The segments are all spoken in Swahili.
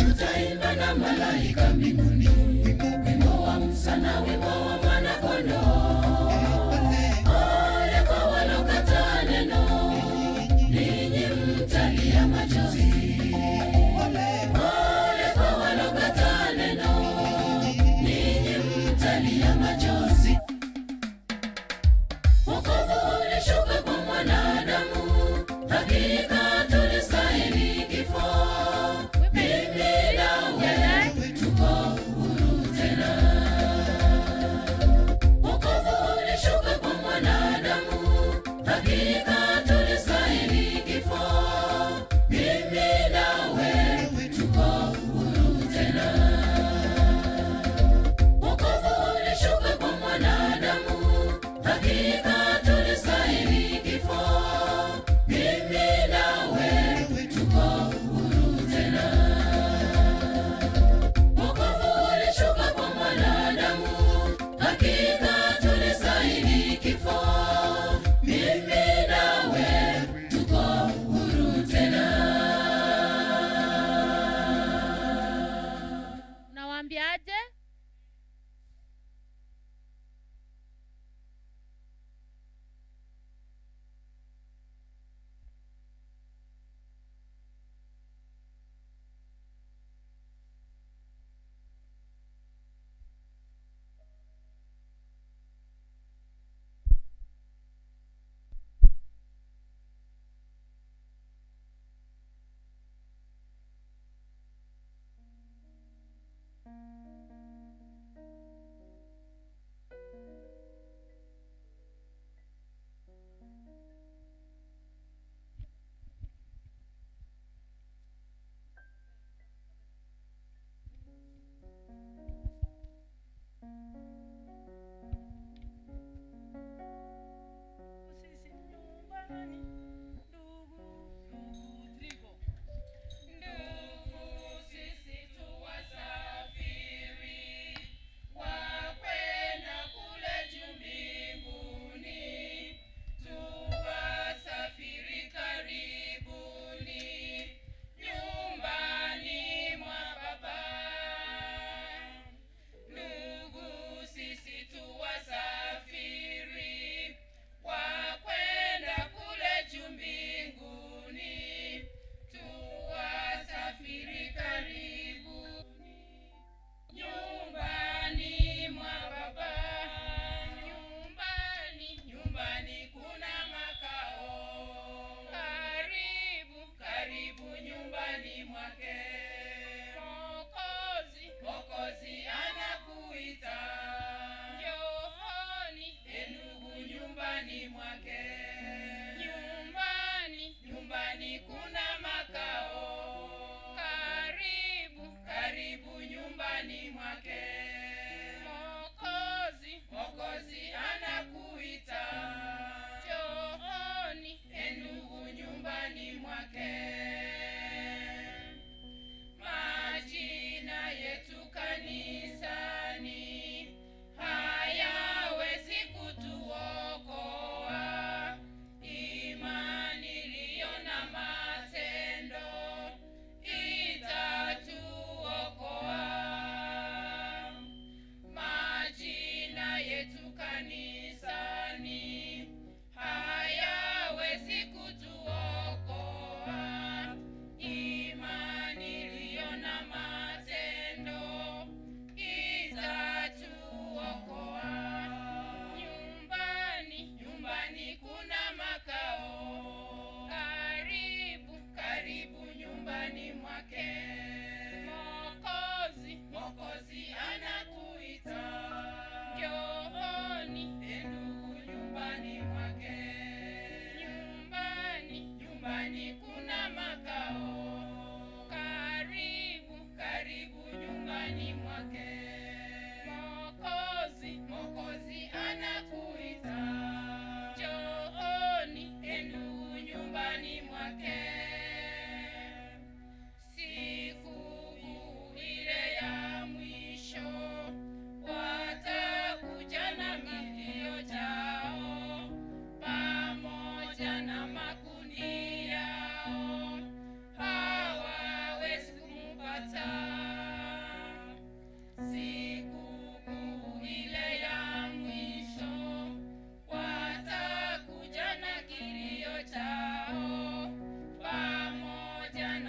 Tutaimba na malaika mbinguni, wimbo wa Musa na wimbo wa Mwana-Kondoo. Ole kwa walokataa neno, ninyi mtalia machozi. Ole kwa walokataa neno, ninyi mtalia machozi. Wokovu ulishuka kwa mwanadamu, hakika tulistahili kifo. Mimi nawe tuko huru tena. Wokovu ulishuka kwa mwanadamu, hakika tulistahili kifo. Mimi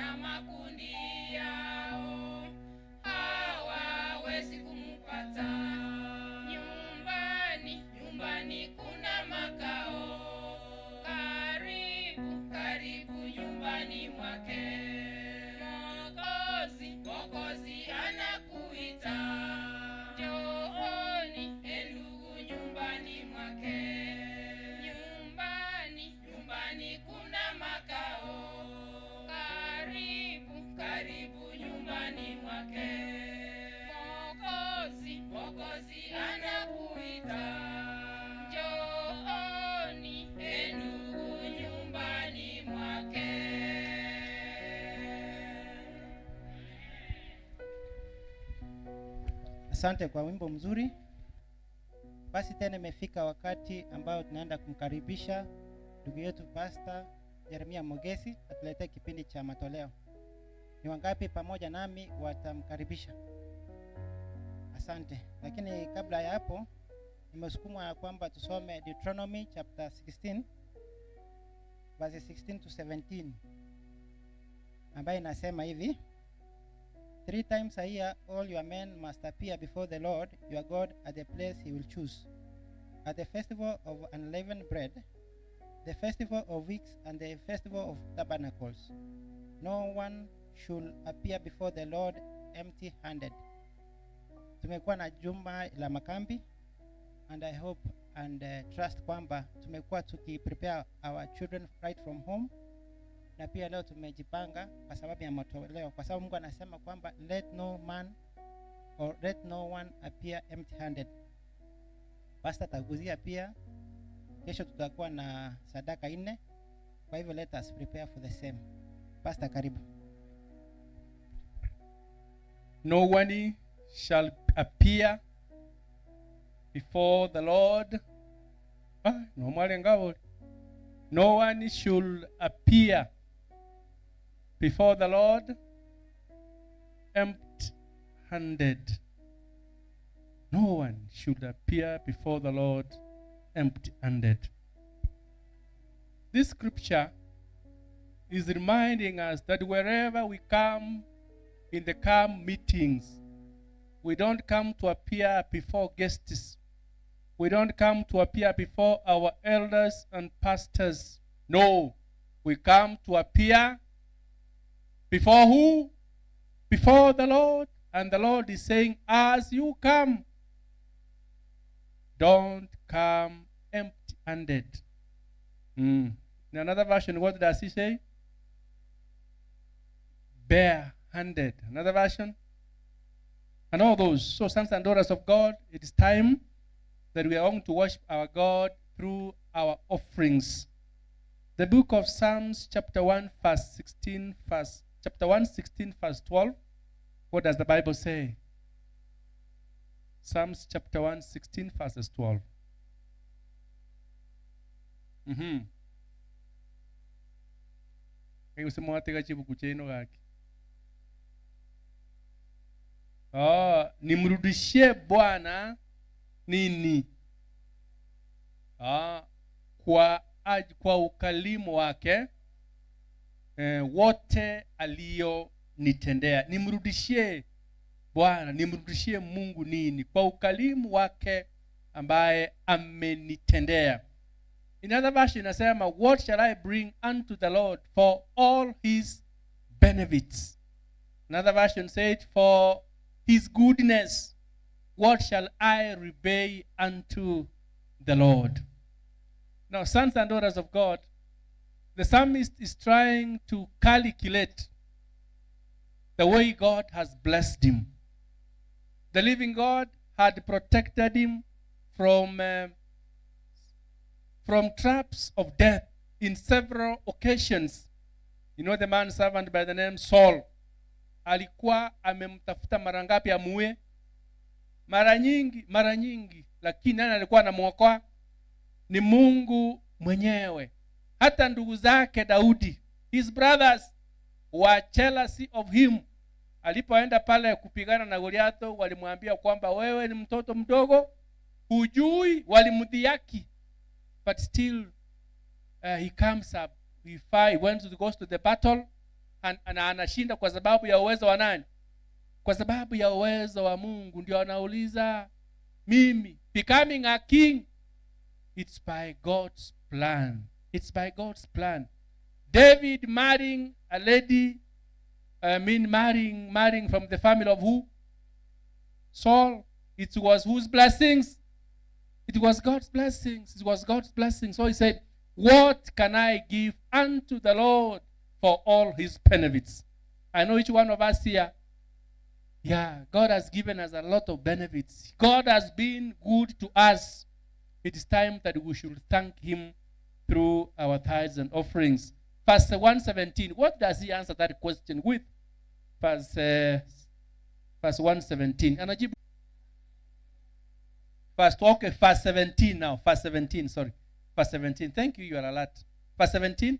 Na makundi yao hawawezi kumupata. Nyumbani, nyumbani kuna makao, karibu, karibu nyumbani mwake. Mwokozi, Mwokozi anakuita, njooni e ndugu nyumbani mwake. Nyumbani, nyumbani kuna makao, karibu, karibu nyumbani mwake. Mwokozi, Mwokozi anakuita, njooni e ndugu nyumbani mwake. Asante kwa wimbo mzuri. Basi tena imefika wakati ambao tunaenda kumkaribisha ndugu yetu Pastor Jeremia Mogesi atuletee kipindi cha matoleo. Ni wangapi pamoja nami watamkaribisha? Asante. Lakini kabla ya hapo nimesukumwa ya kwamba tusome Deuteronomy chapter 16 verses 16 to 17, ambayo inasema hivi: "Three times a year all your men must appear before the Lord your God at the place he will choose, at the festival of unleavened bread, the festival of weeks, and the festival of tabernacles. No one should appear before the Lord empty-handed." Tumekuwa na juma la makambi, and I hope and trust kwamba tumekuwa tukiprepare our children right from home, na pia leo tumejipanga kwa sababu ya matoleo, kwa sababu Mungu anasema kwamba let no man or let no one appear empty-handed. Pastor ataguzia pia kesho tutakuwa na sadaka nne, kwa hivyo let us prepare for the same. Pastor, karibu. No one shall appear before the Lord. Ah, no mwalenga. No one should appear before the Lord empty-handed. No one should appear before the Lord empty-handed. This scripture is reminding us that wherever we come in the camp meetings, we don't come to appear before guests. We don't come to appear before our elders and pastors. No, we come to appear before who? Before the Lord. And the Lord is saying, as you come, don't come empty handed. In another version, what does he say? Bare handed. Another version. And all those. So, sons and daughters of God, it is time that we are going to worship our God through our offerings. The book of Psalms, chapter 1, verse 16, chapter 1, 16, verse 12. What does the Bible say? Psalms chapter 1, 16, verses 12. Usimwatega chibuku chenu gaki. Oh, nimrudishie Bwana nini? Ah, kwa ukalimu wake wote aliyonitendea. Nimrudishie Bwana, nimrudishie Mungu nini? Kwa ukalimu wake ambaye amenitendea. In other version inasema, what shall I bring unto the Lord for all his benefits? Another version said, for his goodness, what shall I repay unto the Lord? Now, sons and daughters of God, the psalmist is trying to calculate the way God has blessed him. The living God had protected him from traps of death in several occasions. You know the man servant by the name Saul alikuwa amemtafuta mara ngapi amue? Mara nyingi, mara nyingi. Lakini nani alikuwa anamuokoa? Ni Mungu mwenyewe. Hata ndugu zake Daudi, his brothers were jealousy of him. Alipoenda pale kupigana na Goliatho, walimwambia kwamba wewe ni mtoto mdogo, hujui, walimdhihaki. But still he comes up, he fight, went to, goes to the battle. Na anashinda kwa sababu ya uwezo wa nani? Kwa sababu ya uwezo wa Mungu. Ndio anauliza, mimi becoming a king, it's by God's plan. It's by God's plan. David marrying a lady, I mean marrying from the family of who? Saul. It was whose blessings? It was God's blessings. It was God's blessings. So he said, what can I give unto the Lord for all his benefits? I know each one of us here, yeah, God has given us a lot of benefits. God has been good to us. It is time that we should thank him through our tithes and offerings. Verse 117, what does he answer that question with? Verse 117. Anajibu. Okay, verse 17 now. Verse 17, sorry. Verse 17. Thank you, you are alert. Verse 17.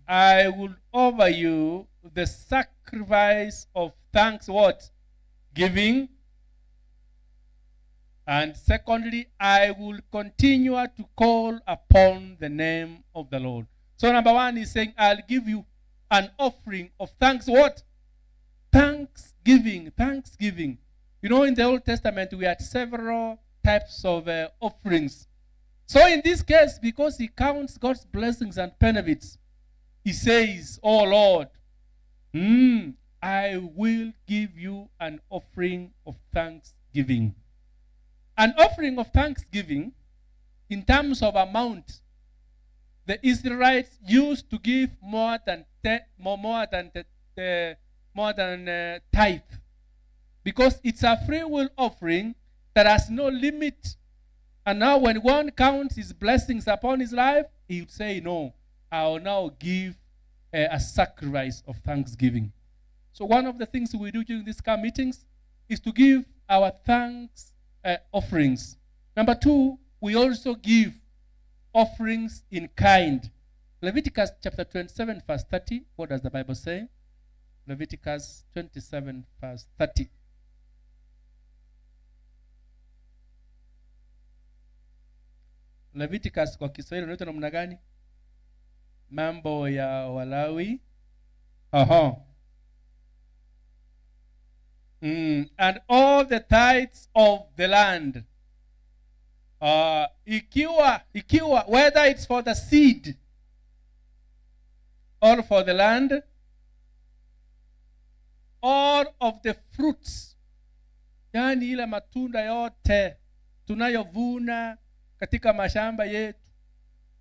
I will offer you the sacrifice of thanks, what? Giving. And secondly, I will continue to call upon the name of the Lord. So number one is saying, I'll give you an offering of thanks, what? Thanksgiving. Thanksgiving. You know, in the Old Testament, we had several types of offerings. So in this case, because he counts God's blessings and benefits, he says, oh Lord, I will give you an offering of thanksgiving. An offering of thanksgiving, in terms of amount, the Israelites used to give more than tithe, because it's a free will offering that has no limit. And now when one counts his blessings upon his life, he would say, no, I will now give a sacrifice of thanksgiving. So one of the things we do during these camp meetings is to give our thanks offerings. Number two, we also give offerings in kind. Leviticus chapter 27, verse 30. What does the Bible say? Leviticus 27, verse 30. Leviticus kwa Kiswahili unaitwa namna gani? Mambo ya Walawi. Aha. And all the tithes of the land. Ikiwa, whether it's for the seed or for the land, all of the fruits, yani ile matunda yote tunayovuna katika mashamba yetu,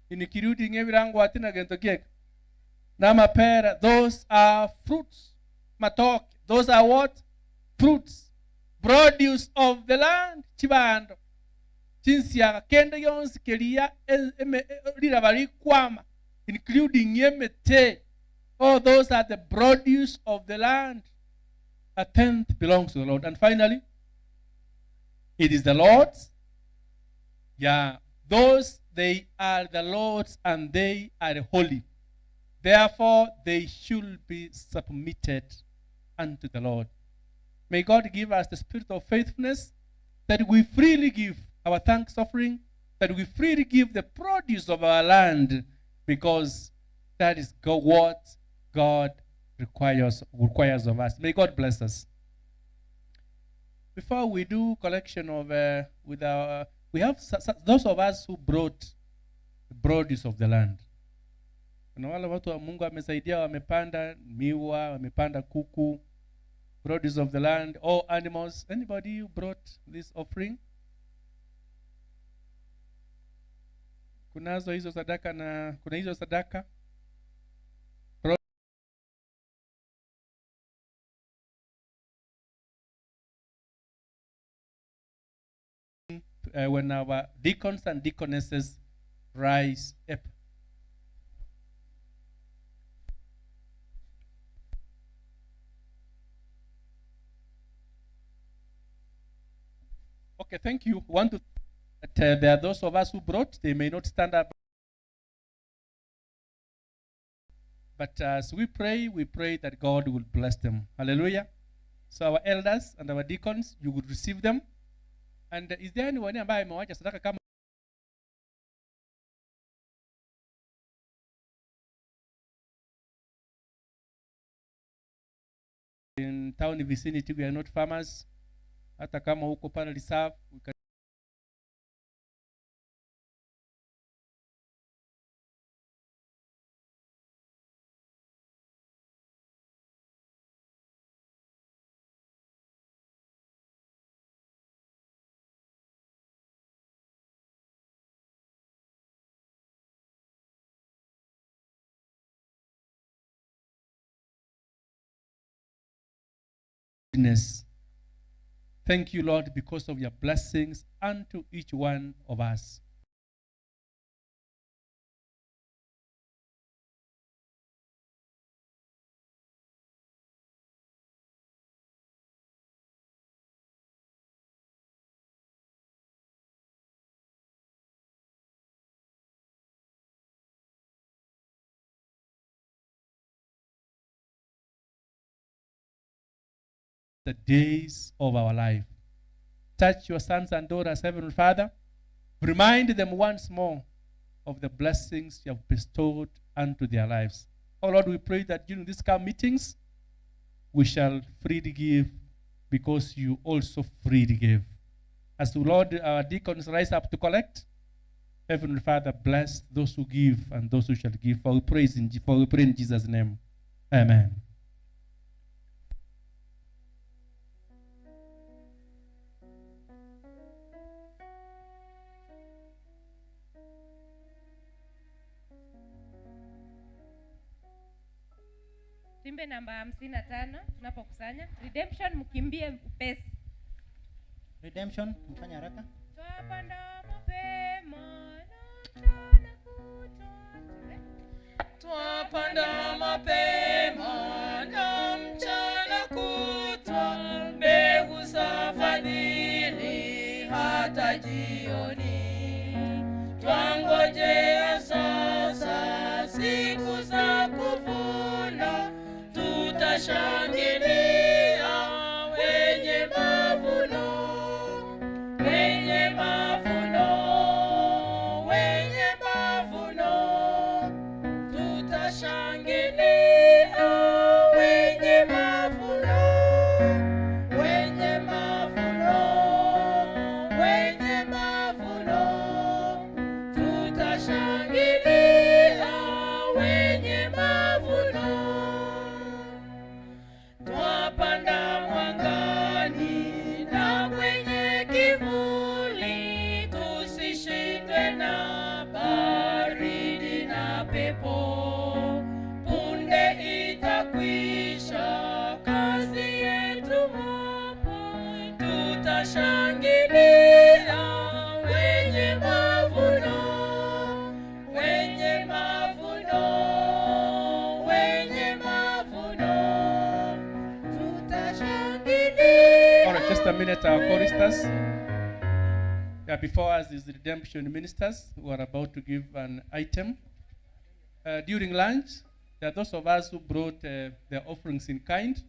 inikirudi ngebirango atina gentokieka na mapera, those are fruits. Matoke, those are what? Fruits. Produce of the land. Chibando chinsia kende yonsi kelia lirabali kwama, including yemete. All those are the produce of the land. A tenth belongs to the Lord. And finally, it is the Lord's. Yeah, those, they are the Lord's and they are holy. Therefore, they should be submitted unto the Lord. May God give us the spirit of faithfulness, that we freely give our thanks offering, that we freely give the produce of our land, because that is what God requires of us. May God bless us. Before we do collection of with our, we have those of us who brought the produce of the land. Na wale watu wa Mungu amesaidia, wamepanda miwa, wamepanda kuku, produce of the land, all animals. Anybody who brought this offering? Kunazo hizo sadaka na kuna hizo sadaka. When our deacons and deaconesses rise up. Okay, thank you. One to that, there are those of us who brought, they may not stand up. But as we pray that God will bless them. Hallelujah. So our elders and our deacons, you would receive them. And is there anyone ambaye amewacha sadaka kama town vicinity, we are not farmers. Hata kama huko pale reserve, we can goodness. Thank you, Lord, because of your blessings unto each one of us. The days of our life. Touch your sons and daughters, Heavenly Father. Remind them once more of the blessings you have bestowed unto their lives. Oh Lord, we pray that during these camp meetings, we shall freely give because you also freely give. As the Lord, our deacons rise up to collect, Heavenly Father, bless those who give and those who shall give. For we pray in Jesus' name. Amen. Tuimbe namba 55 tunapokusanya. Redemption, mkimbie upesi. Redemption, mfanye haraka. Twapanda mapema na mchana kutwa. Twapanda mapema na mchana kutwa, mbegu za fadhili hata jioni. Twangojea sasa siku za kuvuna, tutashangilia wenye mavuno, wenye mavuno, wenye mavuno. Tutashangilia wenye mavuno, wenye mavuno, wenye mavuno. Tutashangilia wenye mavuno. Twapanda mwangani na kwenye kivuli, tusishindwe na baridi na pepo. Punde itakwisha kazi yetu hapo, tutashangilia wenye mavuno, wenye mavuno, wenye mavuno. Tutashangilia. All right, just a minute, our choristers. Yeah, before us is the redemption ministers who are about to give an item. During lunch, there are those of us who brought their offerings in kind.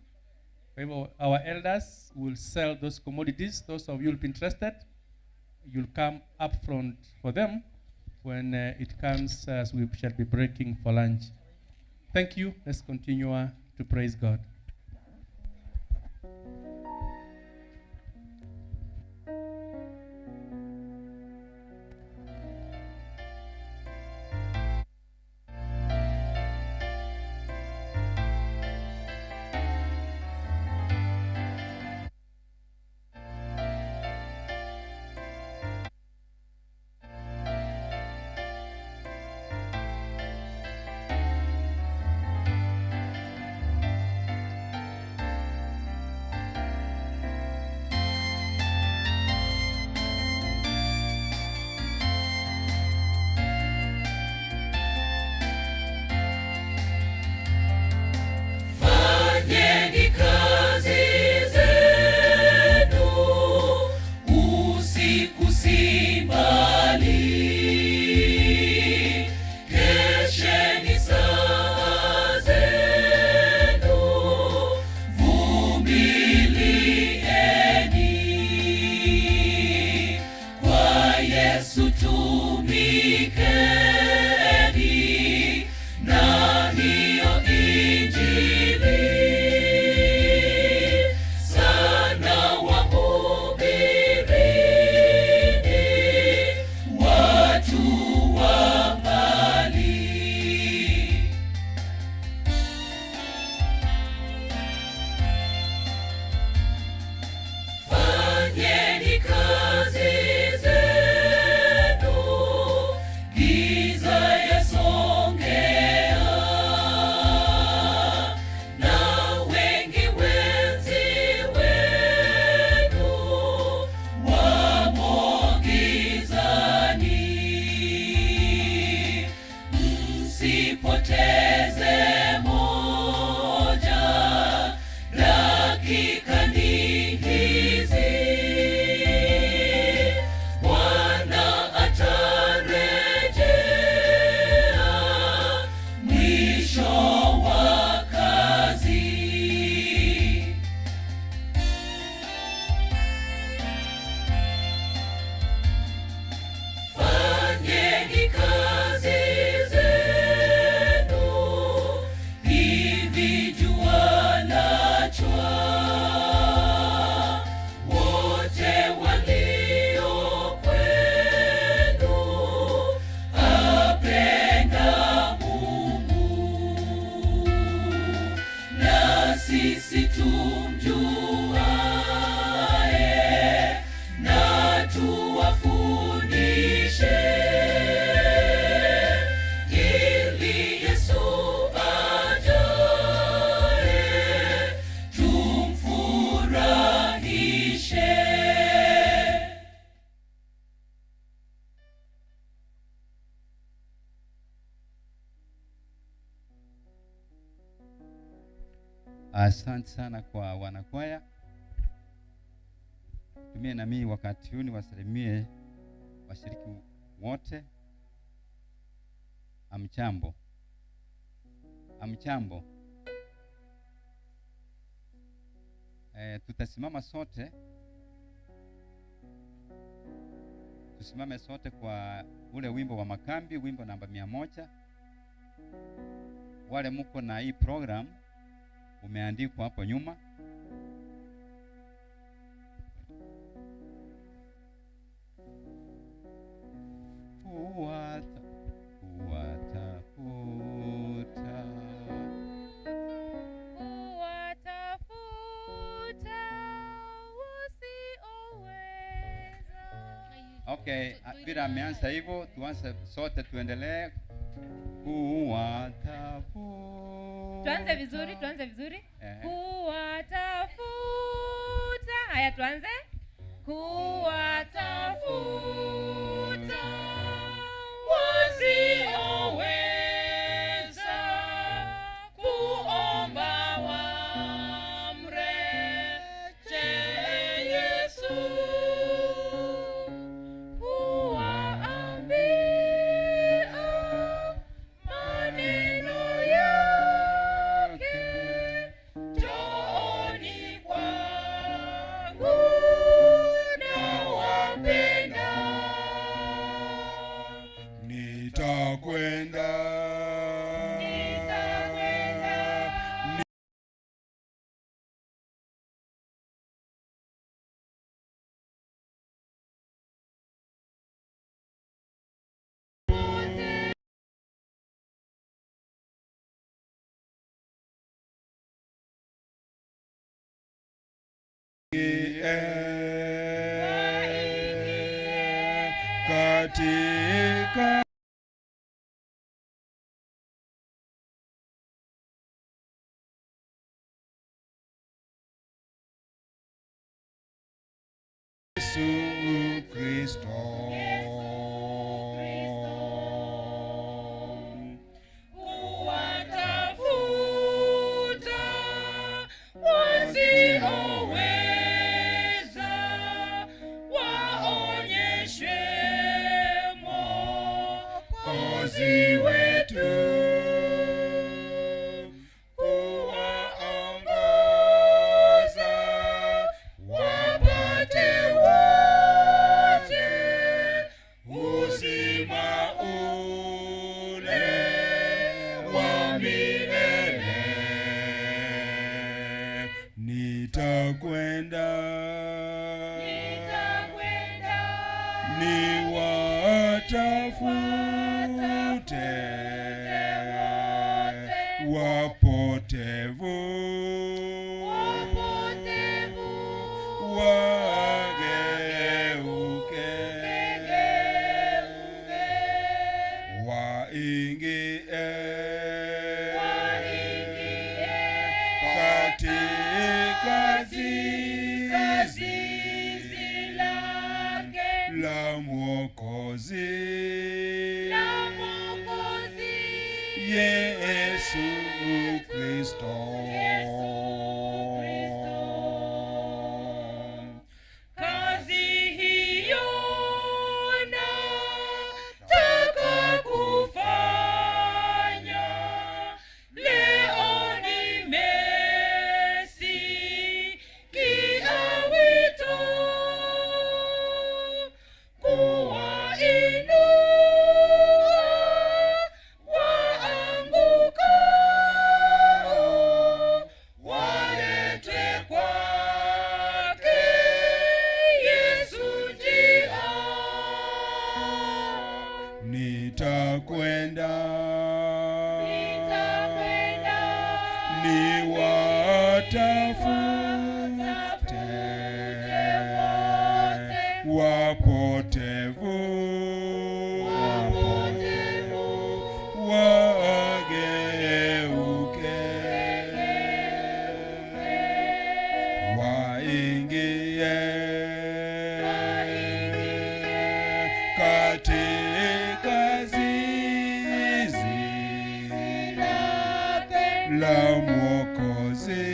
Our elders will sell those commodities. Those of you who will be interested, you'll come up front for them when it comes as we shall be breaking for lunch. Thank you. Let's continue to praise God. Usipoteze moja, dakika ni hizi. Bwana atarejea, mwisho wa kazi. Fanyeni kazi zenu, hivi jua lachwa. Wote walio kwenu, apenda Mungu. Na sisi tumjuaye, na tuwafundishe, ili Yesu ajaye tumfurahishe. Asante sana kwa wanakwaya. Tumie na mimi wakati huu niwasalimie washiriki wote. Amchambo. Amchambo. Tutasimama sote. Tusimame sote kwa ule wimbo wa makambi, wimbo namba 100. Wale muko na hii program umeandikwa hapo nyuma. Kuwatafuta Kuwatafuta wasioweza. Okay, vile ameanza hivyo, tuanze sote, tuendelee kuwatafuta. Tuanze vizuri, tuanze vizuri. Kuwatafuta. Haya, tuanze. Kuwatafuta wasioweza kuomba wamrejee Yesu, kuwaambia maneno yake, njooni kwangu nawapenda. Nitakwenda, Nitakwenda. Katika Yesu Kristo. Kuwatafuta wasioweza, waonyeshe Mwokozi wetu, kuwaongoza wapate wote uzima ule wa milele. Nitakwenda, Nitakwenda. niwatafute wapotevu, Wapotevu. wageuke, waingie katika zizi la Mwokozi Yesu Kristo. Kazi hiyo nataka kufanya, leo nimesikia wito kuwainua waangukao, waletwe kwake Yesu njia. Nitakwenda, Nitakwenda, niwatafute wapotevu, wageuke, waingie katika zizi la Mwokozi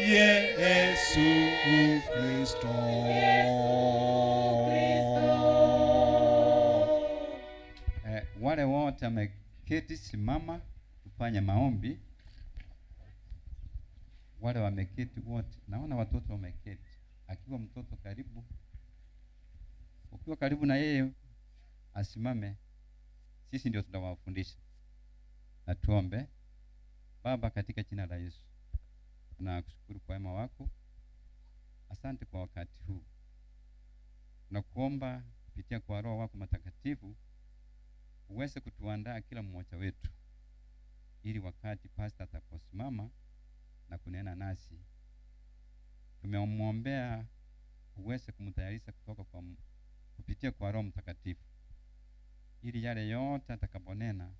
Yesu Kristo. Wale wote wameketi, simama tufanye maombi. Wale wameketi wote, naona watoto wameketi. Akiwa mtoto karibu, ukiwa karibu na yeye asimame, sisi ndio tutawafundisha. Na tuombe. Baba, katika jina la Yesu tunakushukuru kwa wema wako, asante kwa wakati huu. Tunakuomba kupitia kwa Roho wako Mtakatifu uweze kutuandaa kila mmoja wetu, ili wakati pastor atakaposimama na kunena nasi, tumemwombea uweze kumtayarisha kutoka kwa kupitia kwa Roho Mtakatifu, ili yale yote atakaponena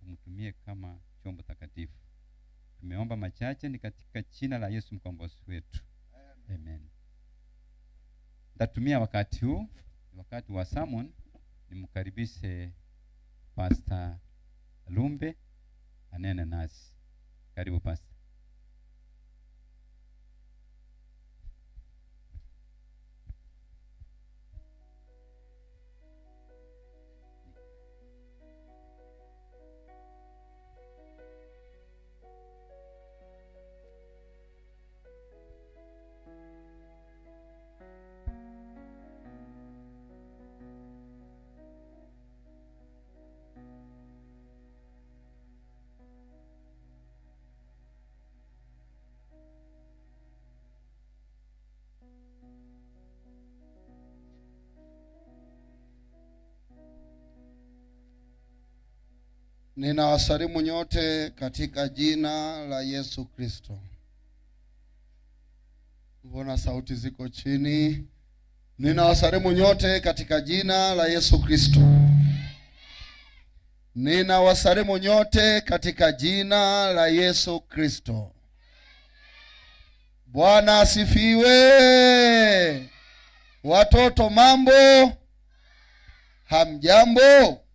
umtumie kama chombo takatifu. Tumeomba machache ni katika jina la Yesu mkombozi wetu. Amen. Nitatumia wakati huu, ni wakati wa sermon, nimkaribishe Pastor Lumbe anene nasi. Karibu Pastor. Ninawasalimu nyote katika jina la Yesu Kristo. Mbona sauti ziko chini? Ninawasalimu nyote katika jina la Yesu Kristo. Ninawasalimu nyote katika jina la Yesu Kristo. Bwana asifiwe. Watoto mambo? Hamjambo?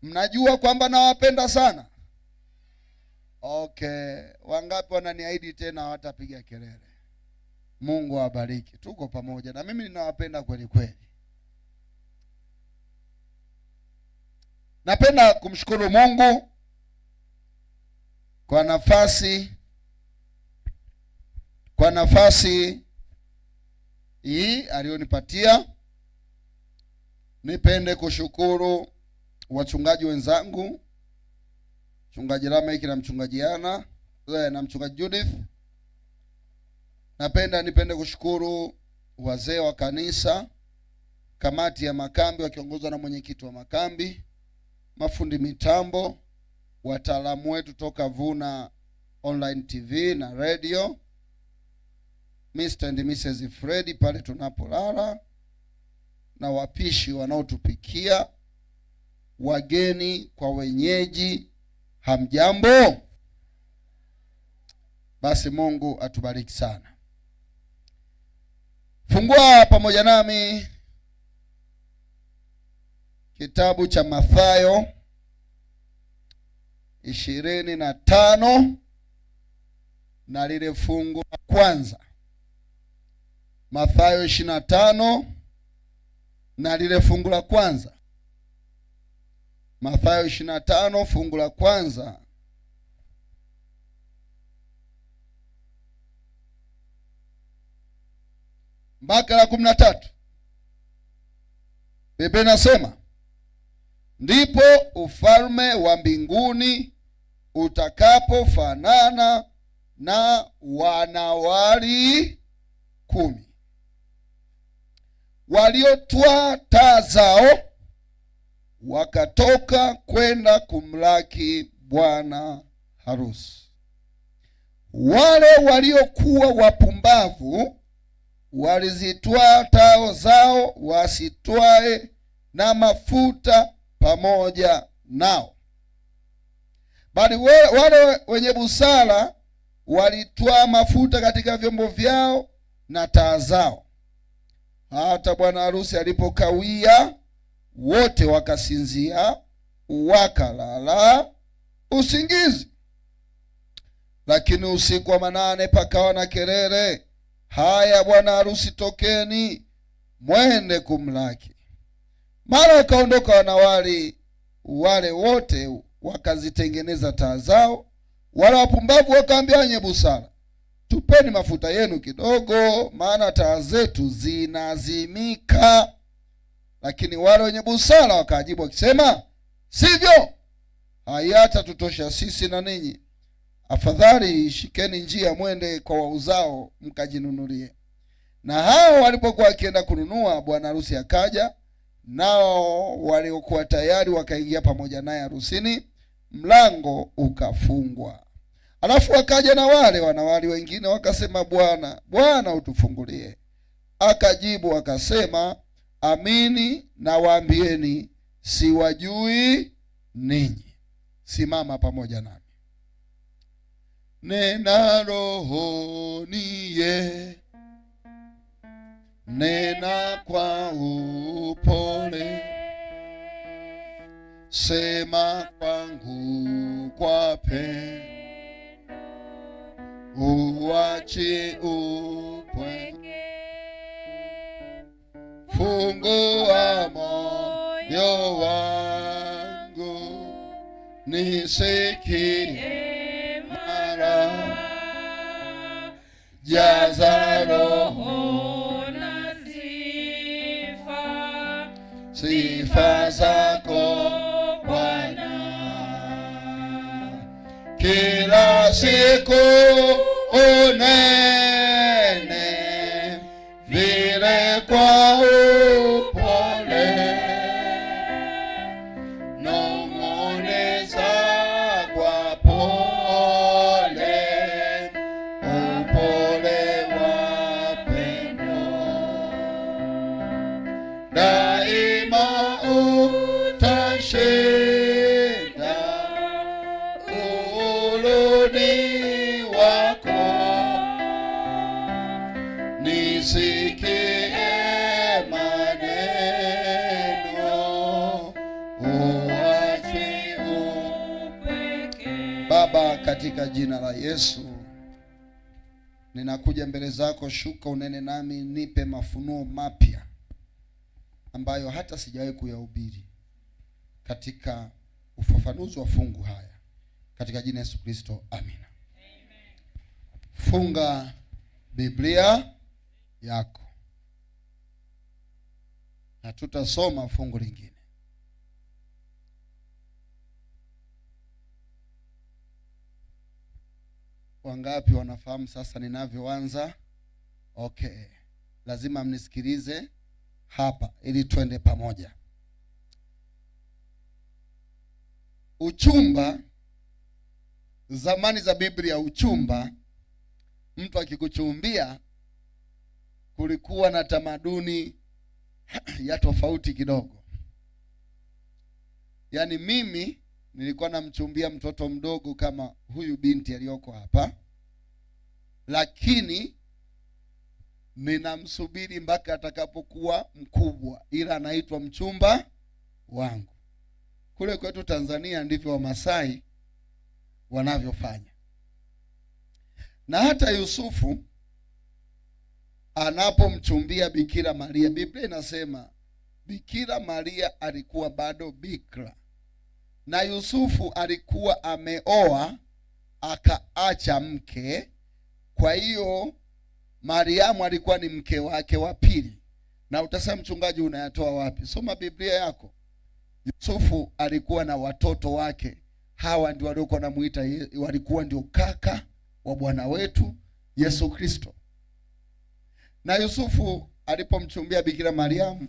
Mnajua kwamba nawapenda sana? Okay, wangapi wananiahidi tena hawatapiga kelele? Mungu awabariki. Tuko pamoja na mimi ninawapenda kweli kweli. Napenda kumshukuru Mungu kwa nafasi hii aliyonipatia. Nipende kushukuru wachungaji wenzangu, mchungaji Lameki na mchungaji Ana na mchungaji Judith. Nipende kushukuru wazee wa kanisa, kamati ya makambi wakiongozwa na mwenyekiti wa makambi, mafundi mitambo, wataalamu wetu toka Vuna Online TV na radio, Mr. and Mrs. Freddy pale tunapolala, na wapishi wanaotupikia, wageni kwa wenyeji, hamjambo? Basi Mungu atubariki sana. Fungua pamoja nami Kitabu cha Mathayo 25 na lile fungu la kwanza. Mathayo 25 na lile fungu la kwanza. Mathayo 25 fungu la kwanza. Mpaka la 13. Biblia inasema, ndipo ufalme wa mbinguni utakapofanana na wanawali 10 waliotwaa taa zao wakatoka kwenda kumlaki bwana harusi. Wale waliokuwa wapumbavu walizitwaa taa zao wasitwae na mafuta pamoja nao, bali wale wenye busara walitwaa mafuta katika vyombo vyao na taa zao. Hata bwana harusi alipokawia, wote wakasinzia, wakalala usingizi. Lakini usiku wa manane pakawa na kelele, haya, bwana harusi tokeni, mwende kumlaki. Mara wakaondoka wanawali wale wote, wakazitengeneza taa zao. Wala wapumbavu wakaambia wenye busara, tupeni mafuta yenu kidogo, maana taa zetu zinazimika. Lakini wale wenye busara wakajibu wakisema, sivyo, hayatatutosha sisi na ninyi. Afadhali shikeni njia mwende kwa wauzao mkajinunulie. Na hao walipokuwa wakienda kununua, bwana harusi akaja, nao waliokuwa tayari wakaingia pamoja naye harusini, mlango ukafungwa. Alafu wakaja na wale wanawali wengine wakasema, Bwana, Bwana, utufungulie. Akajibu akasema, amini nawaambieni, siwajui ninyi. Simama pamoja nami. Nena rohoniye, nena kwa upole, sema kwangu kwa pendo, uache upweke, fungua moyo wangu, nisikie mara, jaza roho na sifa, sifa zako Bwana, kila siku unene vile kwa upole, nong'oneza kwa pole, upole wa pendo, daima utashinda uloni wako, nisikie maneno, uache upweke. Baba, katika jina la Yesu ninakuja mbele zako, shuka unene nami, nipe mafunuo mapya ambayo hata sijawahi kuyahubiri katika ufafanuzi wa fungu haya, katika jina Yesu Kristo, amina. Funga Biblia yako, hatutasoma fungu lingine. Wangapi wanafahamu sasa ninavyoanza? Okay, lazima mnisikilize hapa ili twende pamoja. Uchumba, zamani za Biblia, uchumba, mtu akikuchumbia, kulikuwa na tamaduni ya tofauti kidogo. Yaani mimi nilikuwa namchumbia mtoto mdogo kama huyu binti aliyoko hapa, lakini ninamsubiri mpaka atakapokuwa mkubwa, ila anaitwa mchumba wangu. Kule kwetu Tanzania ndivyo Wamasai wanavyofanya. Na hata Yusufu anapomchumbia Bikira Maria, Biblia inasema Bikira Maria alikuwa bado bikira, na Yusufu alikuwa ameoa akaacha mke. Kwa hiyo Mariamu alikuwa ni mke wake wa pili. Na utasema, mchungaji, unayatoa wapi? Soma Biblia yako. Yusufu alikuwa na watoto wake. Hawa ndio waliokuwa wanamuita, walikuwa ndio kaka wa Bwana wetu Yesu Kristo. Na Yusufu alipomchumbia Bikira Mariamu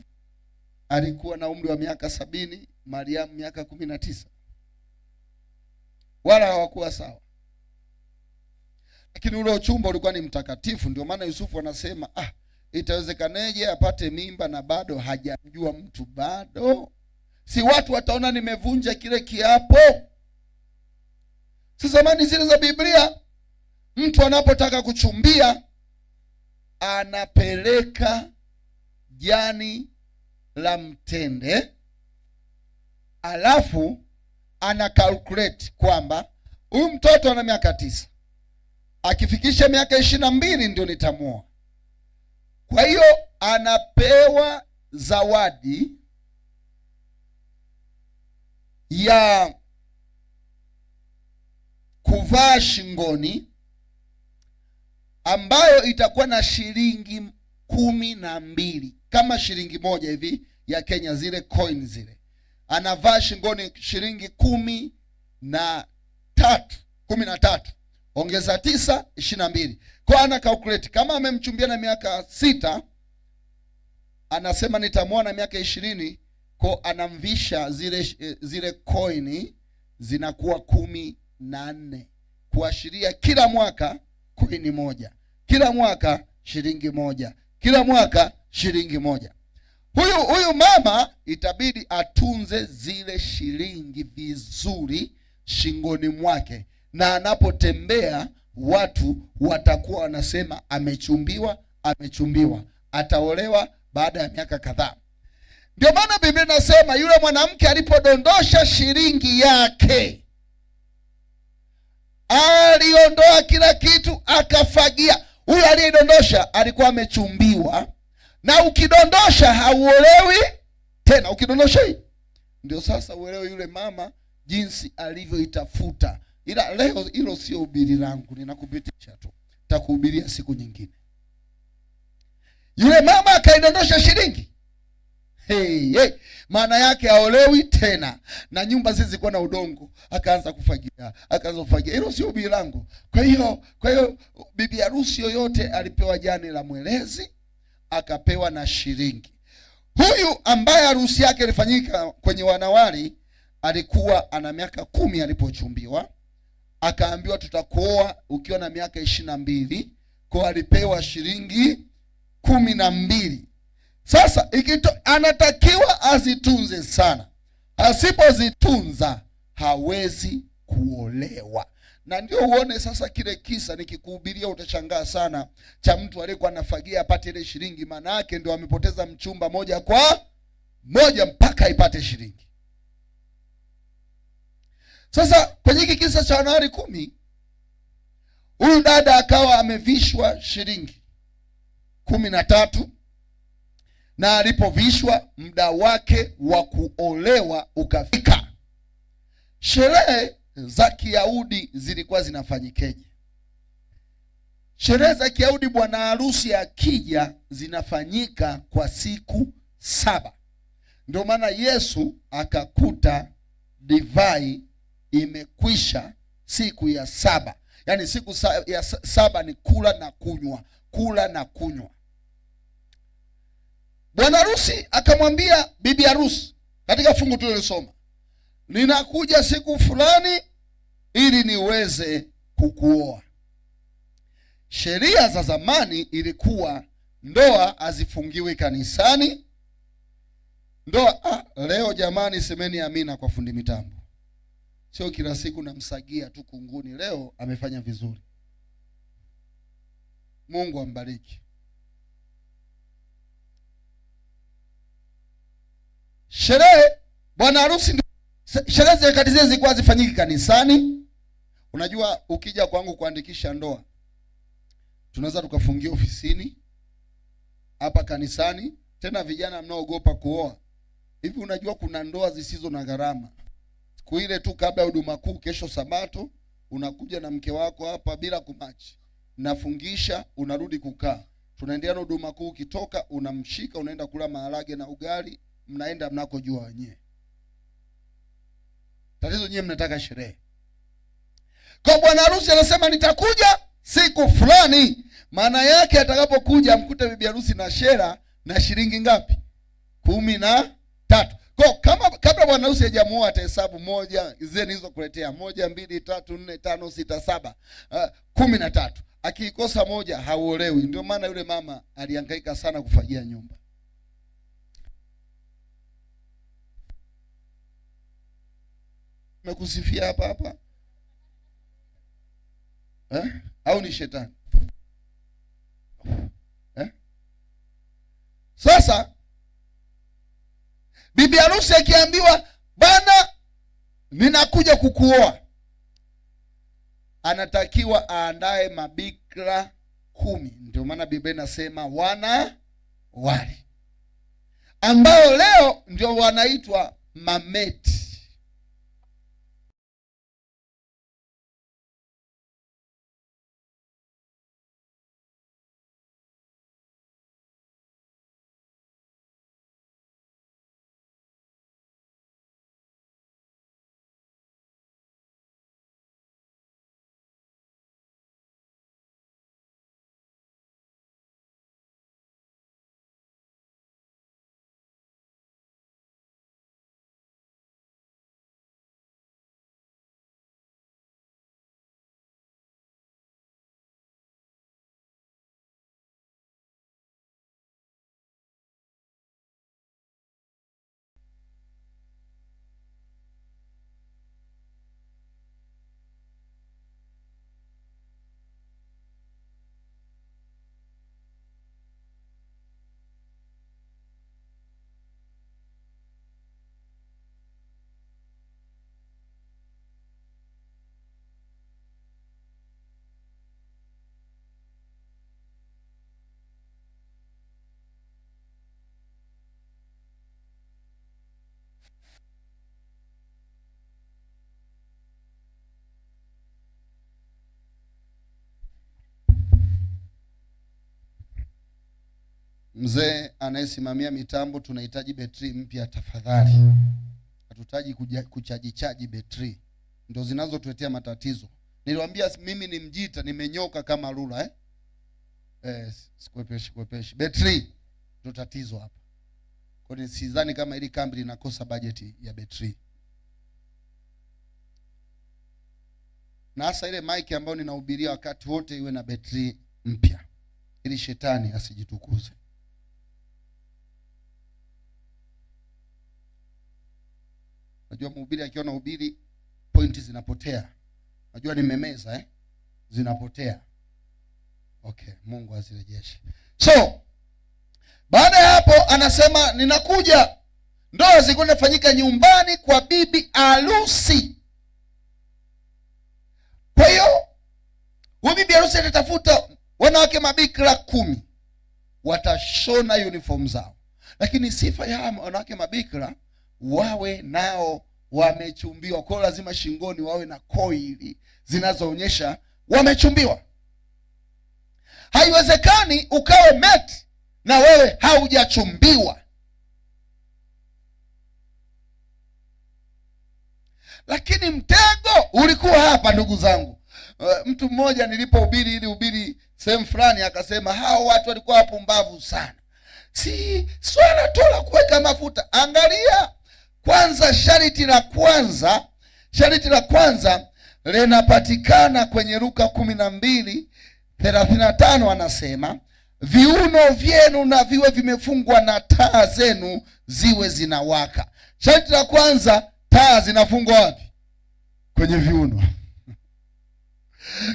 alikuwa na umri wa miaka 70, Mariamu miaka 19. Wala hawakuwa sawa. Lakini ule uchumba ulikuwa ni mtakatifu. Ndio maana Yusufu anasema, itawezekaneje apate mimba na bado hajamjua mtu bado? Si watu wataona nimevunja kile kiapo? Sasa zamani zile za Biblia, mtu anapotaka kuchumbia anapeleka jani la mtende, alafu ana calculate kwamba huyu mtoto ana miaka 9, akifikisha miaka 22 ndio nitamuoa. Kwa hiyo anapewa zawadi ya kuvaa shingoni ambayo itakuwa na shilingi 12, kama shilingi moja hivi ya Kenya, zile coin zile. Anavaa shingoni shilingi 13, 13 ongeza 9, 22. Kwa ana calculate kama amemchumbia na miaka 6, anasema nitamuoa na miaka 20, kwa anamvisha zile coin zinakuwa 14, kuashiria kila mwaka coin moja, kila mwaka shilingi moja, kila mwaka shilingi moja. Huyu mama itabidi atunze zile shilingi vizuri shingoni mwake, na anapotembea watu watakuwa wanasema amechumbiwa, amechumbiwa, ataolewa baada ya miaka kadhaa. Ndio maana Biblia inasema yule mwanamke alipodondosha shilingi yake, aliondoa kila kitu akafagia. Huyu aliyedondosha alikuwa amechumbiwa, na ukidondosha hauolewi tena. Ukidondosha hii ndio sasa uelewe yule mama jinsi alivyoitafuta. Ila leo hilo sio ubiri langu, ninakupitisha tu, nitakuhubiria siku nyingine. Yule mama akaidondosha shilingi. Hey, hey. Maana yake haolewi tena, na nyumba zile zilikuwa na udongo, akaanza kufagia, akaanza kufagia. Hilo sio ubiri langu. Kwa hiyo bibi harusi yoyote alipewa jani la mwelezi, akapewa na shilingi. Huyu ambaye harusi yake ilifanyika kwenye wanawali alikuwa ana miaka 10 alipochumbiwa, akaambiwa tutakuoa ukiwa na miaka 22. Kwa alipewa shilingi 12. Sasa anatakiwa azitunze sana. Asipozitunza hawezi kuolewa. Na ndio uone sasa kile kisa nikikuhubiria utashangaa sana, cha mtu aliyekuwa anafagia apate ile shilingi, maana yake ndio amepoteza mchumba moja kwa moja mpaka ipate shilingi. Sasa kwenye hiki kisa cha wanawali 10, huyu dada akawa amevishwa shilingi 13, na alipovishwa muda wake wa kuolewa ukafika. Sherehe za Kiyahudi zilikuwa zinafanyikeje? Sherehe za Kiyahudi, bwana harusi akija, zinafanyika kwa siku 7. Ndio maana Yesu akakuta divai imekwisha siku ya 7. Yaani siku ya 7 ni kula na kunywa, kula na kunywa. Bwana harusi akamwambia bibi harusi katika fungu tulilosoma, ninakuja siku fulani ili niweze kukuoa. Sheria za zamani ilikuwa ndoa hazifungiwi kanisani. Ndoa, leo jamani, semeni amina kwa fundi mitambo. Sio kila siku namsagia tu kunguni. Leo amefanya vizuri. Mungu ambariki. Sherehe Bwana harusi, sherehe za nyakati zile zilikuwa zifanyiki kanisani. Unajua, ukija kwangu kuandikisha ndoa, tunaweza tukafungia ofisini hapa kanisani. Tena vijana mnaogopa kuoa hivi, unajua kuna ndoa zisizo na gharama. Siku ile tu kabla ya huduma kuu, kesho Sabato, unakuja na mke wako hapa bila kumachi, nafungisha, unarudi kukaa, tunaendelea na huduma kuu. Ukitoka unamshika, unaenda kula maharage na ugali, mnaenda mnakojua wenyewe. Tatizo nyewe mnataka sherehe. Kwa bwana harusi anasema nitakuja siku fulani. Maana yake atakapokuja amkute bibi harusi na shera na shilingi ngapi? 13. Kwa kama kabla bwana harusi hajamuoa atahesabu moja, zile nilizokuletea, 1 2 3 4 5 6 7, 13. Akiikosa moja hauolewi. Ndio maana yule mama alihangaika sana kufagia nyumba. Nimekusifia hapa hapa. Eh? Au ni shetani? Eh? Sasa bibi harusi akiambiwa bana ninakuja kukuoa, anatakiwa aandae mabikira 10. Ndio maana Biblia inasema wana wali, ambao leo ndio wanaitwa mameti. Mzee anayesimamia mitambo, tunahitaji betri mpya tafadhali. Hatutaji kuchaji betri, ndio zinazotuletea matatizo. Niliwaambia mimi ni mjita, nimenyoka kama rula, eh? Sikwepeshi. Betri ndio tatizo hapa. Kwa hiyo sidhani kama hili kambi linakosa bajeti ya betri. Na hasa ile mic ambayo ninahubiria wakati wote iwe na betri mpya, ili shetani asijitukuze. Najua mhubiri akiona hubiri pointi zinapotea. Najua nimemeza, Zinapotea. Okay, Mungu azirejeshe. So, baada ya hapo anasema ninakuja. Ndoa zilikuwa zinafanyika nyumbani kwa bibi harusi. Kwa hiyo huyu bibi harusi atatafuta wanawake mabikira 10. Watashona uniform zao. Lakini sifa ya wanawake mabikira, wawe nao wamechumbiwa. Kwa hiyo lazima shingoni wawe na koili zinazoonyesha wamechumbiwa. Haiwezekani ukawe mate na wewe haujachumbiwa. Lakini mtego ulikuwa hapa, ndugu zangu. Mtu mmoja nilipohubiri ili hubiri sehemu fulani akasema hao watu walikuwa wapumbavu sana. Si swala tu la kuweka mafuta. Angalia kwanza, sharti la kwanza linapatikana kwenye Luka 12:35, anasema viuno vyenu na viwe vimefungwa na taa zenu ziwe zinawaka. Sharti la kwanza, taa zinafungwa wapi? Kwenye viuno.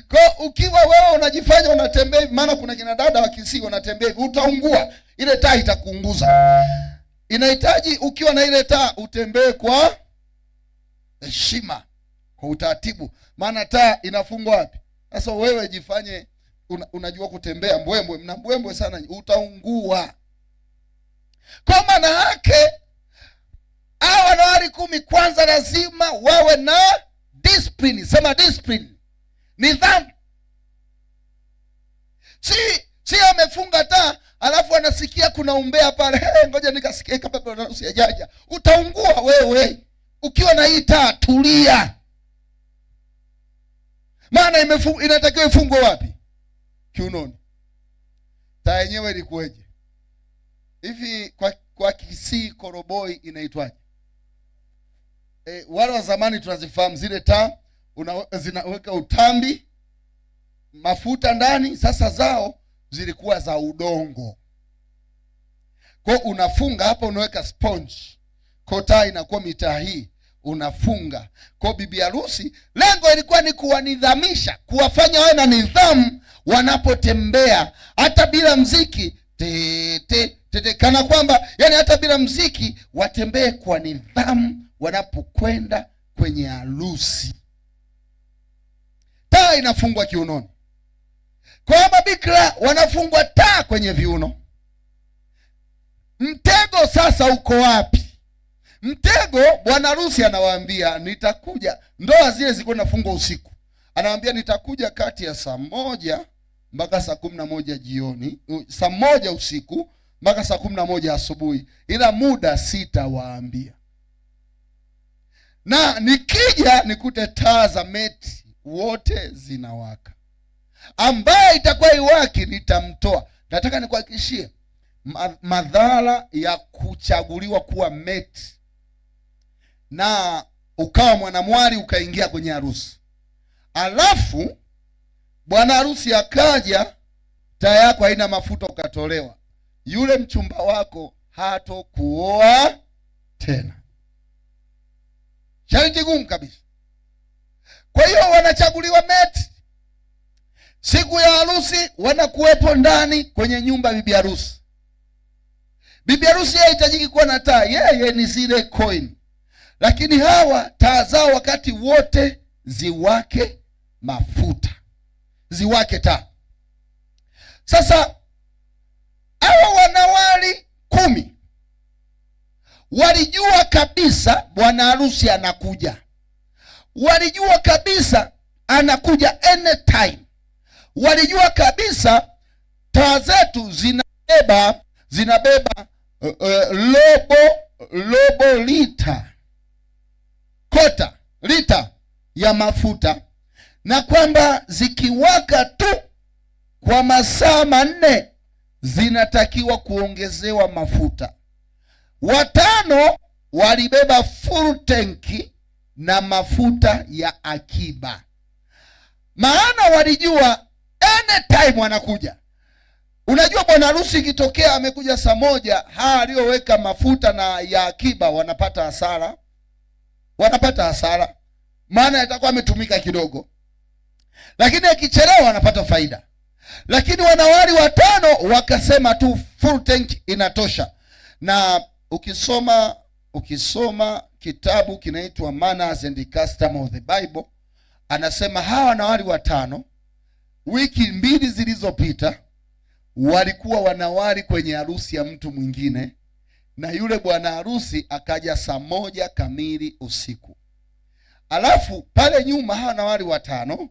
Kwa ukiwa wewe unajifanya unatembea hivi, maana kuna kina dada wa Kisii wanatembea hivi, utaungua, ile taa itakuunguza. Inahitaji ukiwa na ile taa utembee kwa heshima, kwa utaratibu, maana taa inafungwa wapi? Sasa wewe jifanye unajua kutembea mbwembwe, mna mbwembwe sana, utaungua. Kwa maana yake hawa wanawali 10 kwanza lazima wawe na discipline. Sema discipline, nidhamu. Si amefunga taa alafu anasikia kuna umbea pale, hey, ngoja nikasikie kama bwana harusi hajaja. Utaungua wewe. Ukiwa na hii taa tulia, maana inatakiwa ifungwe wapi? Kiunoni. Taa yenyewe ilikuweje hivi? Kwa Kisii koroboi inaitwaje? Wale wa zamani tunazifahamu zile taa, zinaweka utambi, mafuta ndani. Sasa zao zilikuwa za udongo. Kwa unafunga hapa, unaweka sponge. Kwa taa inakuwa mitaa hii, unafunga. Kwa bibi harusi lengo ilikuwa ni kuwanidhamisha, kuwafanya wawe na nidhamu wanapotembea, hata bila mziki, te, te, te, te, kana kwamba, yani hata bila mziki watembee kwa nidhamu wanapokwenda kwenye harusi. Taa inafungwa kiunoni. Kwa mabikira wanafungwa taa kwenye viuno. Mtego sasa uko wapi? Mtego, bwana harusi anawaambia nitakuja. Ndoa zile zilikuwa zinafungwa usiku. Anawaambia nitakuja kati ya saa 1 mpaka saa 11 jioni, saa 1 usiku mpaka saa 11 asubuhi, ila muda sitawaambia. Na nikija nikute taa za meti wote zinawaka. Ambaye itakuwa iwaki nitamtoa. Nataka nikuhakikishie madhara ya kuchaguliwa kuwa meti na ukawa mwanamwali ukaingia kwenye harusi, alafu bwana harusi akaja, taa yako haina mafuta, ukatolewa, yule mchumba wako hatokuoa tena. Sharti gumu kabisa. Kwa hiyo wanachaguliwa meti, siku ya harusi wanakuwepo ndani kwenye nyumba ya bibi harusi. Bibi harusi hahitajiki kuwa na taa, yeye ni zile coin. Lakini hawa taa zao wakati wote ziwake mafuta, ziwake taa. Sasa hawa wanawali 10 walijua kabisa bwana harusi anakuja. Walijua kabisa anakuja anytime. Walijua kabisa taa zetu zinabeba robo lita, kota lita ya mafuta, na kwamba zikiwaka tu kwa masaa 4 zinatakiwa kuongezewa mafuta. 5 walibeba full tank na mafuta ya akiba, maana walijua anytime wanakuja. Unajua bwana harusi ikitokea amekuja saa 1, hawa walioweka mafuta na ya akiba wanapata hasara. Wanapata hasara, maana yatakuwa ametumika kidogo. Lakini akichelewa wanapata faida. Lakini wanawali 5 wakasema tu full tank inatosha. Na ukisoma kitabu kinaitwa Manners and Custom of the Bible, anasema hawa wanawali 5 wiki 2 zilizopita walikuwa wanawali kwenye harusi ya mtu mwingine, na yule bwana harusi akaja saa 1 kamili usiku. Alafu pale nyuma hawa wanawali 5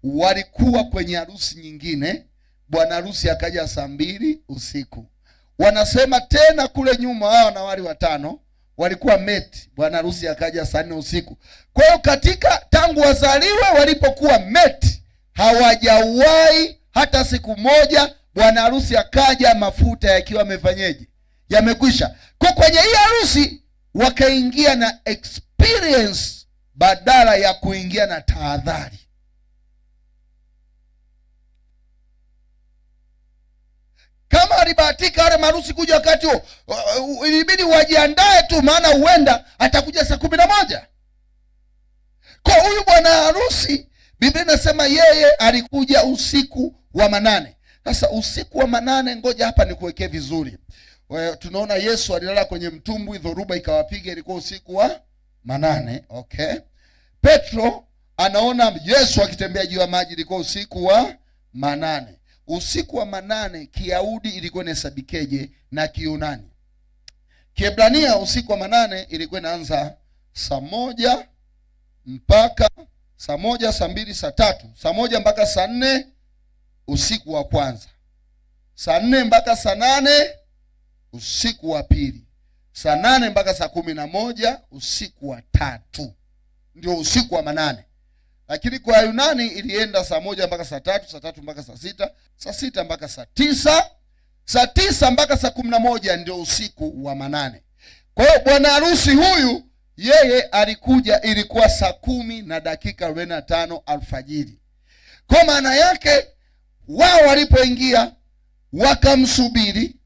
walikuwa kwenye harusi nyingine, bwana harusi akaja saa 2 usiku. Wanasema tena kule nyuma hawa wanawali 5 walikuwa meti, bwana harusi akaja saa 4 usiku. Kwa hiyo katika tangu wazaliwe walipokuwa meti hawajawahi hata siku moja bwana harusi akaja mafuta yakiwa yamefanyeje, yamekwisha. Kwa kwenye hii harusi wakaingia na experience badala ya kuingia na tahadhari. Kama alibahatika wale maharusi kuja wakati huo, ilibidi wajiandae tu, maana huenda atakuja saa 11. Kwa huyu bwana harusi Biblia inasema yeye alikuja usiku wa manane. Sasa usiku wa manane, ngoja hapa nikuwekee vizuri. Tunaona Yesu alilala kwenye mtumbwi, dhoruba ikawapiga, ilikuwa usiku wa manane. Okay. Petro anaona Yesu akitembea juu ya maji, ilikuwa usiku wa manane. Usiku wa manane Kiyahudi ilikuwa inahesabikeje na Kiyunani? Kiebrania usiku wa manane ilikuwa inaanza 1:00 mpaka 1:00, 2:00, 3:00, 1:00 mpaka 4:00 usiku wa kwanza, 4:00 mpaka 8:00 usiku wa pili, 8:00 mpaka 11:00 usiku wa tatu, ndio usiku wa manane. Lakini kwa Yunani ilienda 1:00 mpaka 3:00, 3:00 mpaka 6:00, 6:00 mpaka 9:00, 9:00 mpaka 11:00 ndio usiku wa manane. Kwa hiyo bwana harusi huyu yeye alikuja ilikuwa 10:45 alfajiri. Kwa maana yake wao walipoingia wakamsubiri,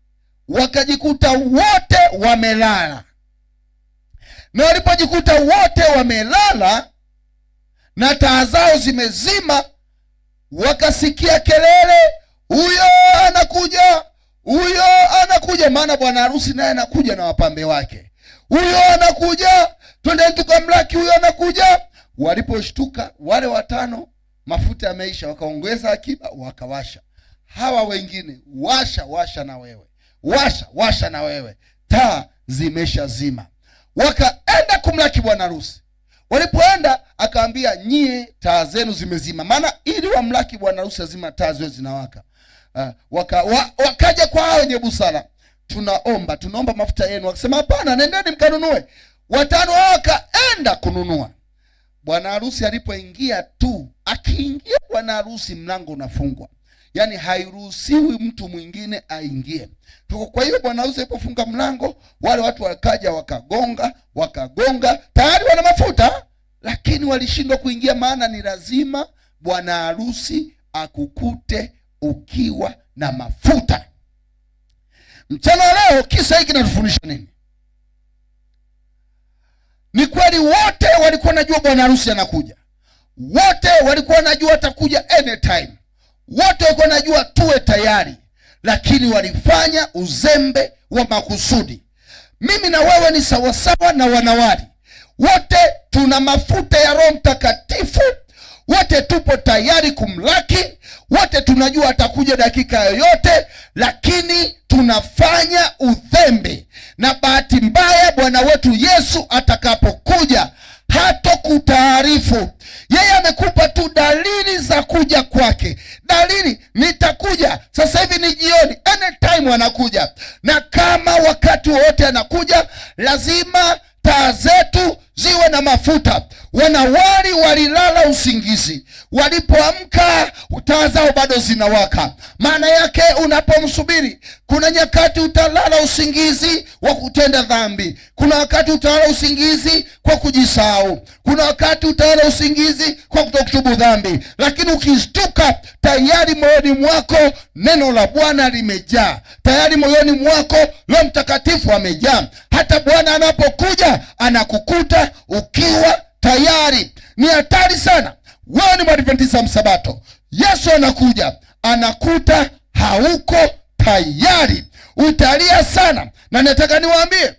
wakajikuta wote wamelala. Na walipojikuta wote wamelala na taa zao zimezima, wakasikia kelele, huyo anakuja, huyo anakuja. Maana bwana harusi naye anakuja na wapambe wake. Huyo anakuja, twendeni tukamlaki, huyo anakuja. Waliposhtuka wale watano, mafuta yameisha, wakaongeza akiba, wakawasha. Hawa wengine washa, washa na wewe, washa, washa na wewe, taa zimeshazima. Wakaenda kumlaki bwana harusi. Walipoenda akaambia, nyie taa zenu zimezima. Maana ili wamlaki bwana harusi lazima taa ziwe zinawaka. Wakaja kwa hao wenye busara, tunaomba mafuta yenu. Wakasema hapana, nendeni mkanunue. Watano hao wakaenda kununua. Bwana harusi alipoingia tu, akiingia bwana harusi mlango unafungwa. Yaani hairuhusiwi mtu mwingine aingie. Kwa hiyo bwana harusi alipofunga mlango, wale watu wakaja wakagonga, wakagonga, tayari wana mafuta, lakini walishindwa kuingia, maana ni lazima bwana harusi akukute ukiwa na mafuta. Mchana leo kisa hiki kinatufundisha nini? Ni kweli wote walikuwa wanajua bwana harusi anakuja. Wote walikuwa wanajua atakuja anytime. Wote walikuwa wanajua tuwe tayari, lakini walifanya uzembe wa makusudi. Mimi na wewe ni sawasawa na wanawali. Wote tuna mafuta ya Roho Mtakatifu. Wote tupo tayari kumlaki. Wote tunajua atakuja dakika yoyote, lakini tunafanya udhembe. Na bahati mbaya Bwana wetu Yesu atakapokuja hatokutaarifu. Yeye amekupa tu dalili za kuja kwake. Dalili, nitakuja sasa hivi ni jioni, anytime anakuja. Na kama wakati wote anakuja, lazima taa zetu ziwe na mafuta. Wanawali walilala usingizi, walipoamka taa zao bado zinawaka. Maana yake unapomsubiri, kuna nyakati utalala usingizi wa kutenda dhambi, kuna wakati utalala usingizi kwa kujisahau, kuna wakati utalala usingizi kwa kutokutubu dhambi, lakini ukishtuka tayari moyoni mwako neno la Bwana limejaa, tayari moyoni mwako Roho Mtakatifu amejaa. Hata Bwana anapokuja anakukuta ukiwa tayari. Ni hatari sana. Wewe ni Mwadventista Msabato, Yesu anakuja anakuta hauko tayari, utalia sana. Na nataka niwaambie,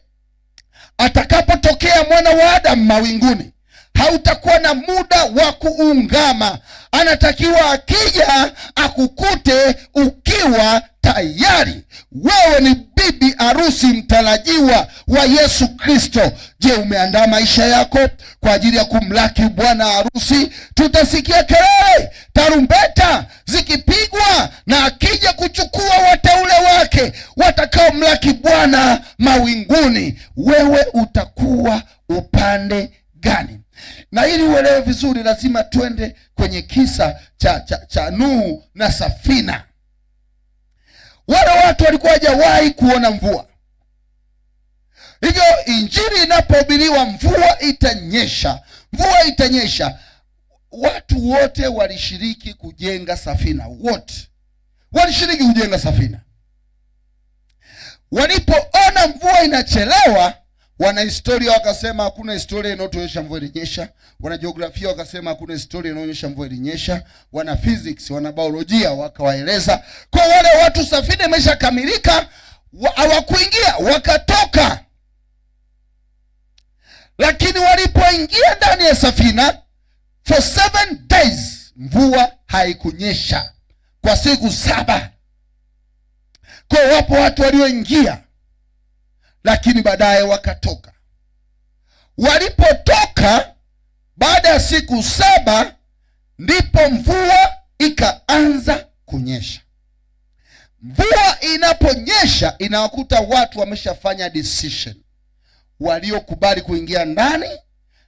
atakapotokea mwana wa Adamu mawinguni, hautakuwa na muda wa kuungama. Anatakiwa akija akukute ukiwa tayari. Wewe ni bibi harusi mtarajiwa wa Yesu Kristo. Je, umeandaa maisha yako kwa ajili ya kumlaki bwana harusi? Tutasikia kelele, tarumbeta zikipigwa, na akija kuchukua wateule wake watakaomlaki Bwana mawinguni. Wewe utakuwa upande gani? Na ili uelewe vizuri, lazima twende kwenye kisa cha Nuhu na safina. Wale watu walikuwa hawajawahi kuona mvua. Hivyo injili inapohubiriwa, mvua itanyesha, mvua itanyesha. Watu wote walishiriki kujenga safina, wote walishiriki kujenga safina. Walipoona mvua inachelewa, wanahistoria wakasema hakuna historia inayotuonyesha mvua ilinyesha. Wanajiografia wakasema hakuna historia inayoonyesha mvua ilinyesha. Wana physics, wana biolojia wakawaeleza. Kwa wale watu safina imeshakamilika, Hawakuingia, wakatoka. Lakini walipoingia ndani ya safina, for 7 days mvua haikunyesha, kwa siku 7. Kwa wapo watu walioingia, lakini baadaye wakatoka. Walipotoka baada ya siku 7, ndipo mvua ikaanza kunyesha. Mvua inaponyesha inawakuta watu wameshafanya decision, waliokubali kuingia ndani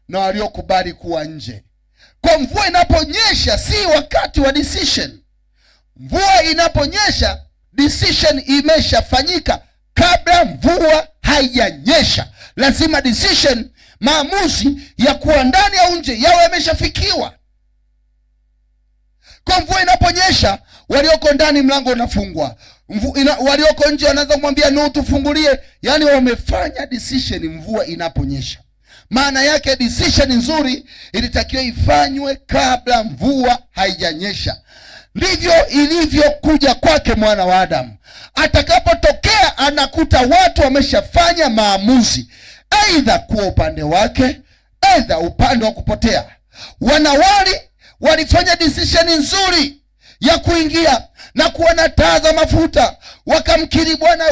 na waliokubali kuwa nje. Kwa mvua inaponyesha si wakati wa decision. Mvua inaponyesha, decision imeshafanyika kabla mvua haijanyesha. Lazima decision, maamuzi ya kuwa ndani au nje, yawe yameshafikiwa. Kwa mvua inaponyesha, walioko ndani mlango unafungwa. Walioko nje wanaanza kumwambia Nuhu, tufungulie. Yaani wamefanya decision mvua inaponyesha. Maana yake decision nzuri ilitakiwa ifanywe kabla mvua haijanyesha. Ndivyo ilivyokuja kwake mwana wa Adamu. Atakapotokea anakuta watu wameshafanya maamuzi, aidha kuwa upande wake, aidha upande wa kupotea. Wanawali walifanya decision nzuri ya kuingia na kuwa na taa za mafuta, wakamkiri Bwana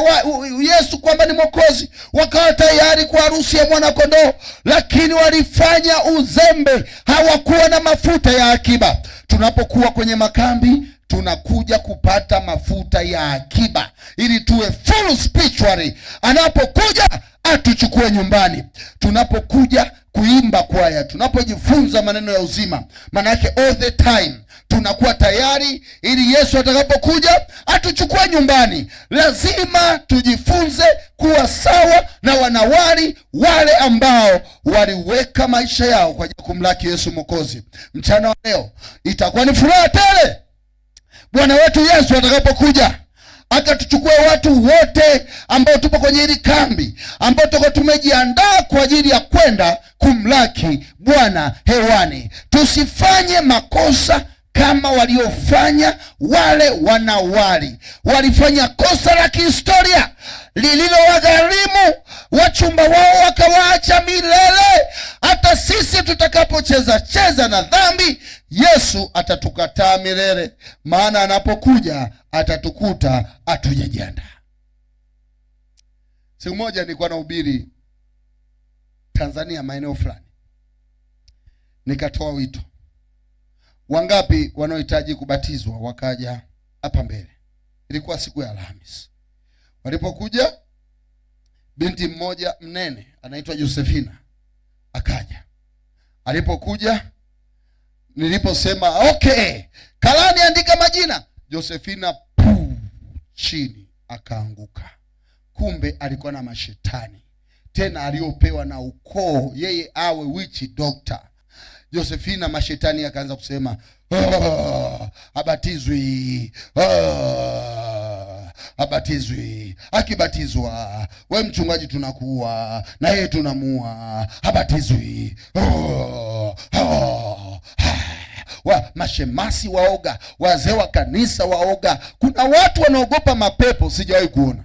Yesu kwamba ni Mwokozi, wakawa tayari kwa harusi ya mwana kondoo, lakini walifanya uzembe, hawakuwa na mafuta ya akiba. Tunapokuwa kwenye makambi, tunakuja kupata mafuta ya akiba ili tuwe full spiritually. Anapokuja atuchukue nyumbani. Tunapokuja kuimba kwaya, tunapojifunza maneno ya uzima, maana yake all the time tunakuwa tayari ili Yesu atakapokuja atuchukue nyumbani. Lazima tujifunze kuwa sawa na wanawali wale ambao waliweka maisha yao kwa ajili ya kumlaki Yesu Mwokozi. Mchana wa leo itakuwa ni furaha tele Bwana wetu Yesu atakapokuja akatuchukua watu wote ambao tupo kwenye hili kambi, ambao tuko tumejiandaa kwa ajili ya kwenda kumlaki Bwana hewani. Tusifanye makosa kama waliofanya wale wanawali. Walifanya kosa la kihistoria lililowagharimu wachumba wao wakawaacha milele. Hata sisi tutakapocheza cheza na dhambi, Yesu atatukataa milele, maana anapokuja atatukuta hatujajiandaa. Siku moja nilikuwa nahubiri Tanzania maeneo fulani, nikatoa wito, wangapi wanaohitaji kubatizwa wakaja hapa mbele. Ilikuwa siku ya Alhamisi. Walipokuja, binti mmoja mnene anaitwa Josephina akaja. Alipokuja, niliposema okay, karani andika majina, Josephina puu chini akaanguka. Kumbe alikuwa na mashetani tena aliyopewa na ukoo, yeye awe witch doctor. Josephina mashetani akaanza kusema, "Oh, abatizwi, oh, abatizwi. Akibatizwa we mchungaji tunakuua na yeye tunamuua, abatizwi. Oh, oh." Mashemasi waoga, wazee wa kanisa waoga. Kuna watu wanaogopa mapepo, sijawahi kuona.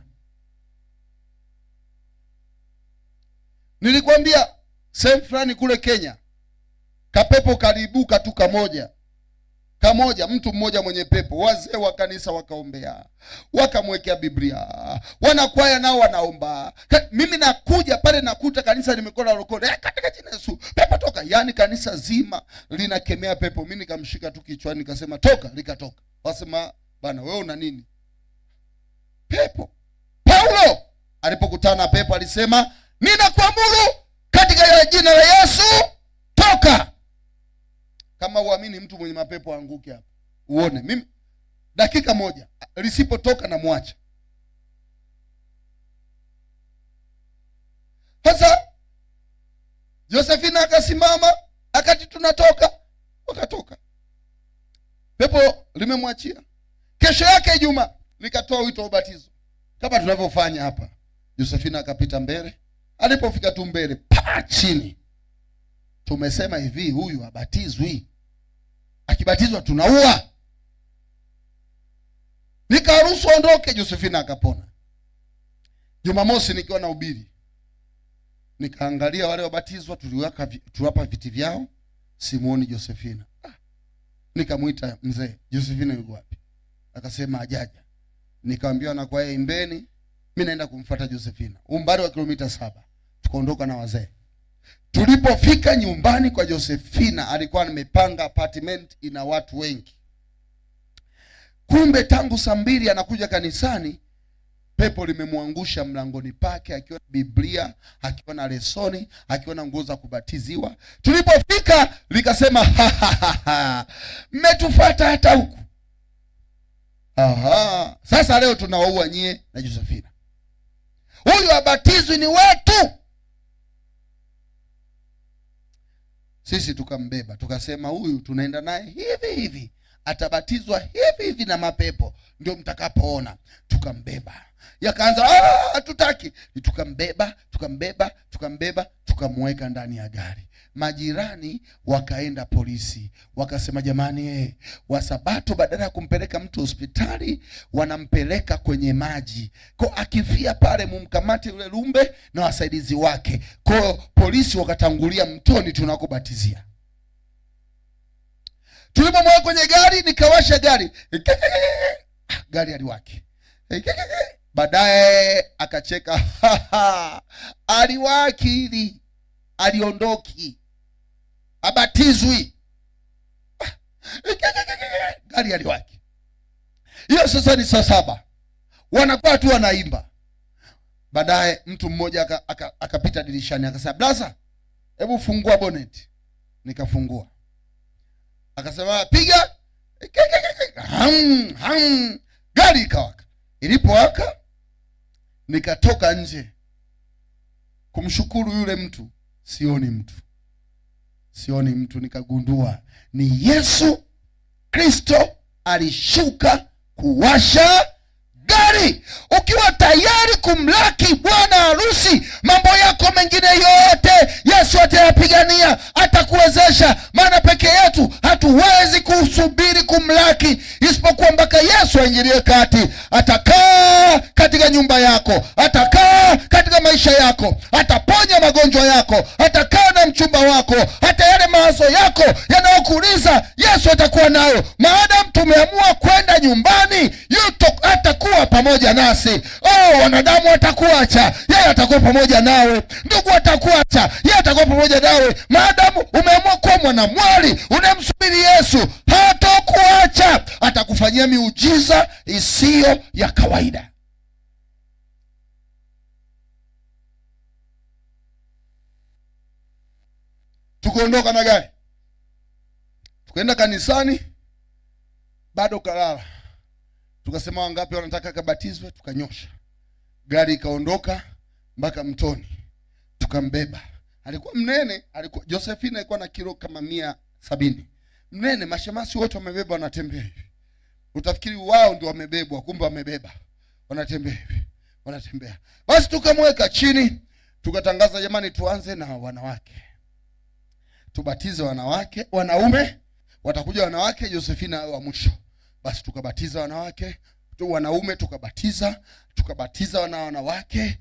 Nilikwambia sehemu fulani kule Kenya, kapepo kaliibuka tu kamoja kamoja, mtu mmoja mwenye pepo. Wazee wa kanisa wakaombea, wakamwekea Biblia, wanakwaya nao wanaomba. Mimi nakuja pale nakuta kanisa limekola lokole, katika jina Yesu pepo toka! Yaani kanisa zima linakemea pepo. Mimi nikamshika tu kichwani nikasema toka, likatoka. Wasema, bana, wewe una nini? Pepo. Paulo alipokutana na pepo alisema, ninakuamuru katika jina la Yesu, toka. Kama uamini, mtu mwenye mapepo aanguke hapa uone. Mimi dakika moja lisipotoka namwacha. Sasa Josephina akasimama akati tunatoka, wakatoka, pepo limemwachia. Kesho yake Ijumaa nikatoa wito wa ubatizo kama tunavyofanya hapa. Josephina akapita mbele, alipofika tu mbele pa chini. Tumesema hivi, huyu abatizwi, akibatizwa tunaua. Nikaruhusu aondoke, Josephina akapona. Jumamosi nikiwa na ubiri, nikaangalia wale wabatizwa, tuliwapa viti vyao, simuoni Josephina. Nikamuita mzee, Josephina yuko wapi? Akasema hajaja. Nikamwambia na kwa yeye imbeni, mimi naenda kumfuata Josephina. Umbali wa kilomita 7. Tukaondoka na wazee. Tulipofika nyumbani kwa Josephina, alikuwa amepanga apartment ina watu wengi. Kumbe tangu saa 2 anakuja kanisani, pepo limemwangusha mlangoni pake, akiwa na Biblia, akiwa na lesoni, akiwa na nguo za kubatiziwa. Tulipofika likasema, ha, ha, ha, ha, mmetufuata hata huku. Aha, sasa leo tunawaua nyie na Josephina. Huyu abatizwi ni wetu. Sisi tukambeba, tukasema huyu tunaenda naye hivi hivi, atabatizwa hivi hivi na mapepo, ndio mtakapoona. Tukambeba. Yakaanza, hatutaki. Tukambeba, tukambeba, tukambeba, tukamweka ndani ya gari. Majirani wakaenda polisi, wakasema jamani, wasabato badala ya kumpeleka mtu hospitali wanampeleka kwenye maji. Kwa akifia pale mumkamate yule lumbe na wasaidizi wake. Kwa polisi wakatangulia mtoni tunakobatizia. Tulipomweka kwenye gari, nikawasha gari. Gari aliwaki. Baadaye akacheka. Aliwaki ili aliondoki, abatizwi. Gari aliwaki. Hiyo sasa ni saa 7. Wanakuwa tu wanaimba. Baadaye mtu mmoja akapita dirishani akasema, blaza, hebu fungua bonnet. Nikafungua. Akasema piga. Ham, ham. Gari ikawaka. Ilipowaka nikatoka nje kumshukuru yule mtu, sioni mtu. Sioni mtu, nikagundua ni Yesu Kristo alishuka kuwasha gari. Ukiwa tayari kumlaki bwana harusi, mambo yako mengine yote Yesu atayapigania, atakuwezesha. Maana peke yetu hatuwezi kusubiri kumlaki, isipokuwa mpaka Yesu aingilie kati. Atakaa katika nyumba yako, atakaa katika maisha yako, ataponya magonjwa yako, atakaa na mchumba wako, hata yale mawazo yako yanayokuuliza Yesu atakuwa nayo. Maadamu tumeamua kwenda nyumbani, atakuwa pamoja nasi. Oh, wanadamu watakuacha, yeye atakuwa pamoja nawe. Ndugu watakuacha, yeye atakuwa pamoja nawe. Maadamu umeamua kuwa mwanamwali unamsubiri Yesu, hatakuacha. Atakufanyia miujiza isiyo ya kawaida. Tukaondoka na gari, tukaenda kanisani, bado kalala. Tukasema wangapi wanataka kabatizwe, tukanyosha. Gari ikaondoka mpaka mtoni, tukambeba. Alikuwa mnene, alikuwa Josephine alikuwa na kilo kama 170. Mnene, mashemasi wote wamebeba, wanatembea hivi. Utafikiri wao ndio wamebebwa, kumbe wamebeba. Wanatembea hivi, wanatembea. Basi tukamweka chini, tukatangaza jamani, tuanze na wanawake. Tubatize wanawake, wanaume watakuja wanawake, Josephine wa mwisho. Basi tukabatiza wanawake, wanaume tukabatiza, tukabatiza wanawake.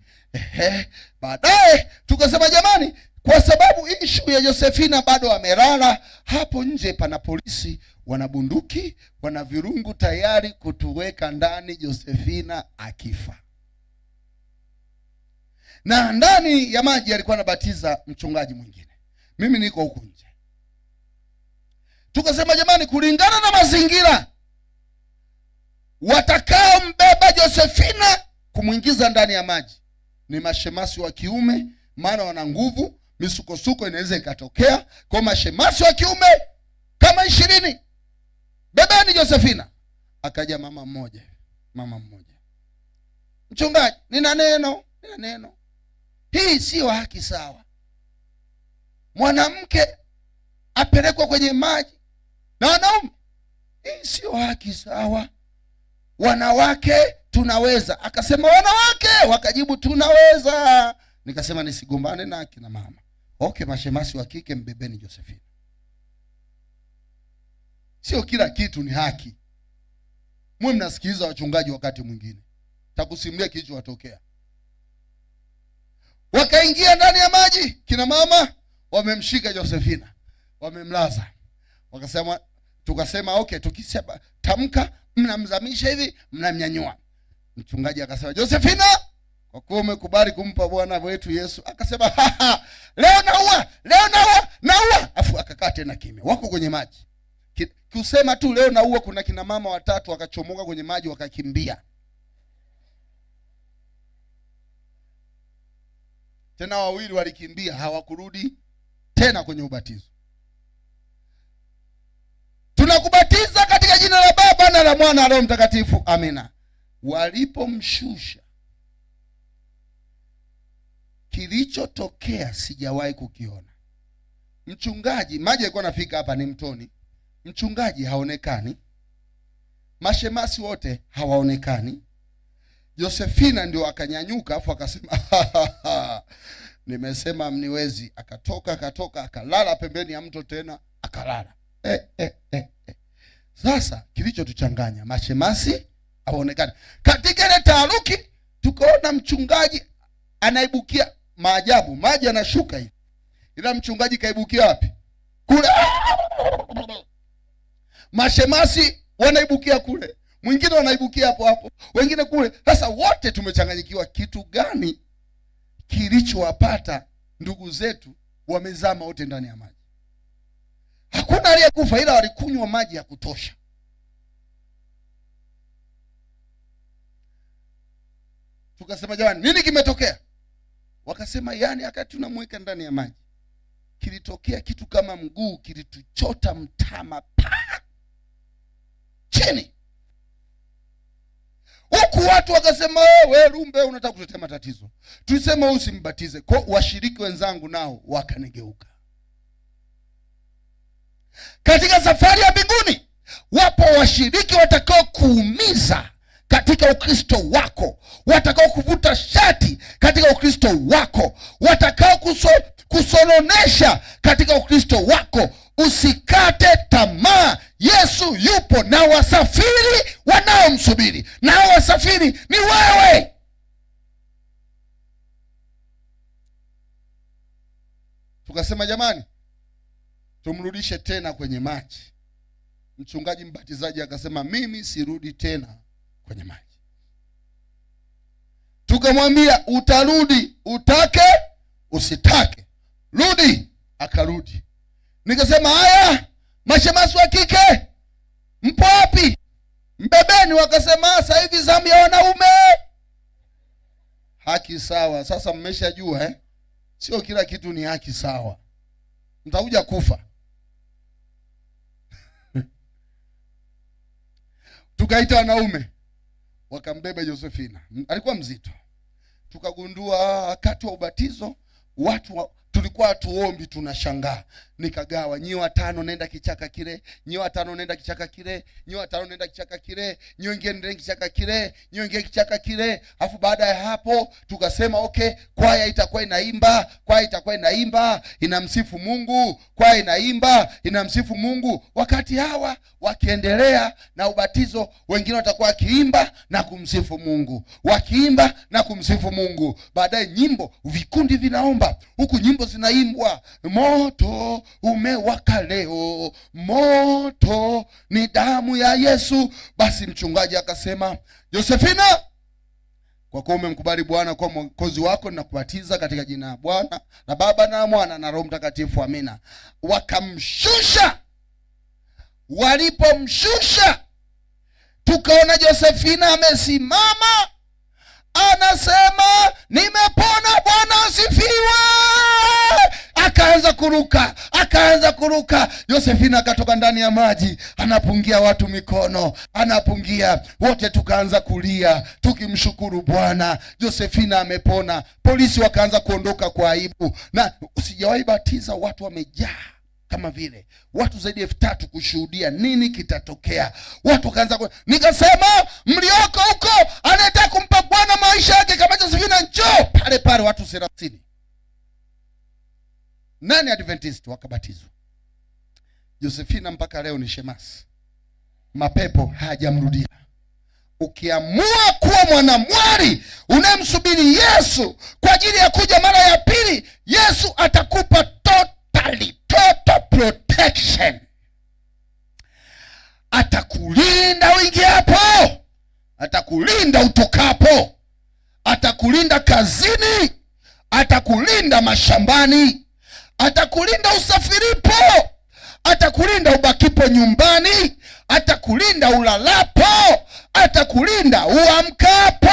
Baadaye tukasema jamani, kwa sababu issue ya Josephina bado amelala hapo nje, pana polisi wana bunduki, wana virungu tayari kutuweka ndani Josephina akifa. Na ndani ya maji alikuwa anabatiza mchungaji mwingine. Mimi niko huku nje. Tukasema jamani, kulingana na mazingira, watakaombeba Josephina kumuingiza ndani ya maji ni mashemasi wa kiume, maana wana nguvu, misukosuko inaweza ikatokea. Kwa mashemasi wa kiume kama 20, bebeni Josephina. Akaja mama mmoja, mama mmoja, mchungaji, nina neno, nina neno. Hii sio haki sawa. Mwanamke apelekwa kwenye maji na wanaume, hii sio haki sawa. Wanawake tunaweza. Akasema wanawake, wakajibu tunaweza. Nikasema nisigombane na akina mama. Okay, mashemasi wa kike mbebeni Josephine. Sio kila kitu ni haki. Mwe mnasikiliza wachungaji wakati mwingine. Takusimulia kilichowatokea. Wakaingia ndani ya maji, kina mama wamemshika Josephina, wamemlaza. Wakasema, tukasema okay, tukisema tamka, mnamzamisha hivi, mnamnyanyua. Mchungaji akasema, Josephina, kwa kuwa umekubali kumpa Bwana wetu Yesu. Akasema, ha, leo naua, leo naua, naua. Afu akakaa tena kimya. Wako kwenye maji. Kusema tu leo naua, kuna kina mama watatu wakachomoka kwenye maji wakakimbia. Tena wawili walikimbia, hawakurudi tena kwenye ubatizo. Tunakubatiza katika jina la Baba na la Mwana na Roho Mtakatifu. Amina. Walipomshusha, kilichotokea sijawahi kukiona. Mchungaji, maji yalikuwa yanafika hapa, ni mtoni. Mchungaji haonekani, mashemasi wote hawaonekani. Josephina ndio akanyanyuka, afu akasema nimesema mniwezi. Akatoka, akatoka, akalala pembeni ya mto tena, akalala. Sasa kilichotuchanganya, mashemasi hawaonekani. Katika ile taharuki tukaona mchungaji anaibukia maajabu, maji yanashuka hivi. Ila mchungaji kaibukia wapi? Kule. Mashemasi wanaibukia kule, mwingine wanaibukia hapo hapo, wengine kule. Sasa wote tumechanganyikiwa, kitu gani kilichowapata ndugu zetu? Wamezama wote ndani ya maji. Hakuna aliyekufa, ila walikunywa maji ya kutosha. Tukasema jamani, nini kimetokea? Wakasema yani wakati tunamweka ndani ya maji kilitokea kitu kama mguu, kilituchota mtama pa chini. Huku watu wakasema, we Lumbe unataka kutetea matatizo. Tulisema usimbatize. Kwa washiriki wenzangu nao wakanigeuka. Katika safari ya mbinguni wapo washiriki watakao kuumiza katika Ukristo wako, watakao kuvuta shati katika Ukristo wako, watakao kusononesha katika Ukristo wako. Usikate tamaa. Yesu yupo na wasafiri wanaomsubiri, na hao wasafiri ni wewe. Tukasema jamani, tumrudishe tena kwenye maji. Mchungaji mbatizaji akasema, mimi sirudi tena kwenye maji. Tukamwambia utarudi, utake usitake, rudi. Akarudi. Nikasema haya, mashemasi wa kike mpo wapi? Mbebeni. Wakasema sasa hivi zamu ya wanaume. Haki sawa. Sasa mmeshajua Sio kila kitu ni haki sawa. Mtakuja kufa. Tukaita wanaume, wakambeba Josephina. Alikuwa mzito. Tukagundua wakati wa ubatizo watu tulikuwa hatuombi, tunashangaa. Nikagawa, nyi watano nenda kichaka kile, nyi watano nenda kichaka kile, nyi watano nenda kichaka kile, nyi wengine nenda kichaka kile, nyi wengine kichaka kile. Alafu baada ya hapo tukasema okay, kwaya itakuwa inaimba, kwaya itakuwa inaimba, inamsifu Mungu, kwaya inaimba, inamsifu Mungu. Wakati hawa wakiendelea na ubatizo, wengine watakuwa wakiimba na kumsifu Mungu, wakiimba na kumsifu Mungu. Baadaye nyimbo, vikundi vinaomba, huku nyimbo zinaimbwa, moto umewaka leo, moto ni damu ya Yesu. Basi mchungaji akasema, Josephina, kwa kuwa umemkubali Bwana kuwa mwokozi wako, ninakubatiza katika jina la Bwana na Baba na Mwana na Roho Mtakatifu, amina. Wakamshusha. Walipomshusha tukaona Josephina amesimama anasema, nimepona, Bwana asifiwe. Akaanza kuruka, akaanza kuruka. Josephina akatoka ndani ya maji, anapungia watu mikono, anapungia wote. Tukaanza kulia tukimshukuru Bwana, Josephina amepona. Polisi wakaanza kuondoka kwa aibu. Na sijawahi batiza watu wamejaa kama vile watu zaidi ya 3000 kushuhudia nini kitatokea. Watu wakaanza nikasema, mlioko huko anayetaka kumpa Bwana maisha yake kama Josephina, njoo. Pale pale watu 30 nani Adventist wakabatizwa. Josephina mpaka leo ni shemasi, mapepo hayajamrudia. Ukiamua kuwa mwanamwali unayemsubiri Yesu kwa ajili ya kuja mara ya pili, Yesu atakupa total protection. Atakulinda uingiapo, atakulinda utokapo, atakulinda kazini, atakulinda mashambani, atakulinda usafiripo, atakulinda ubakipo nyumbani, atakulinda ulalapo, atakulinda uamkapo.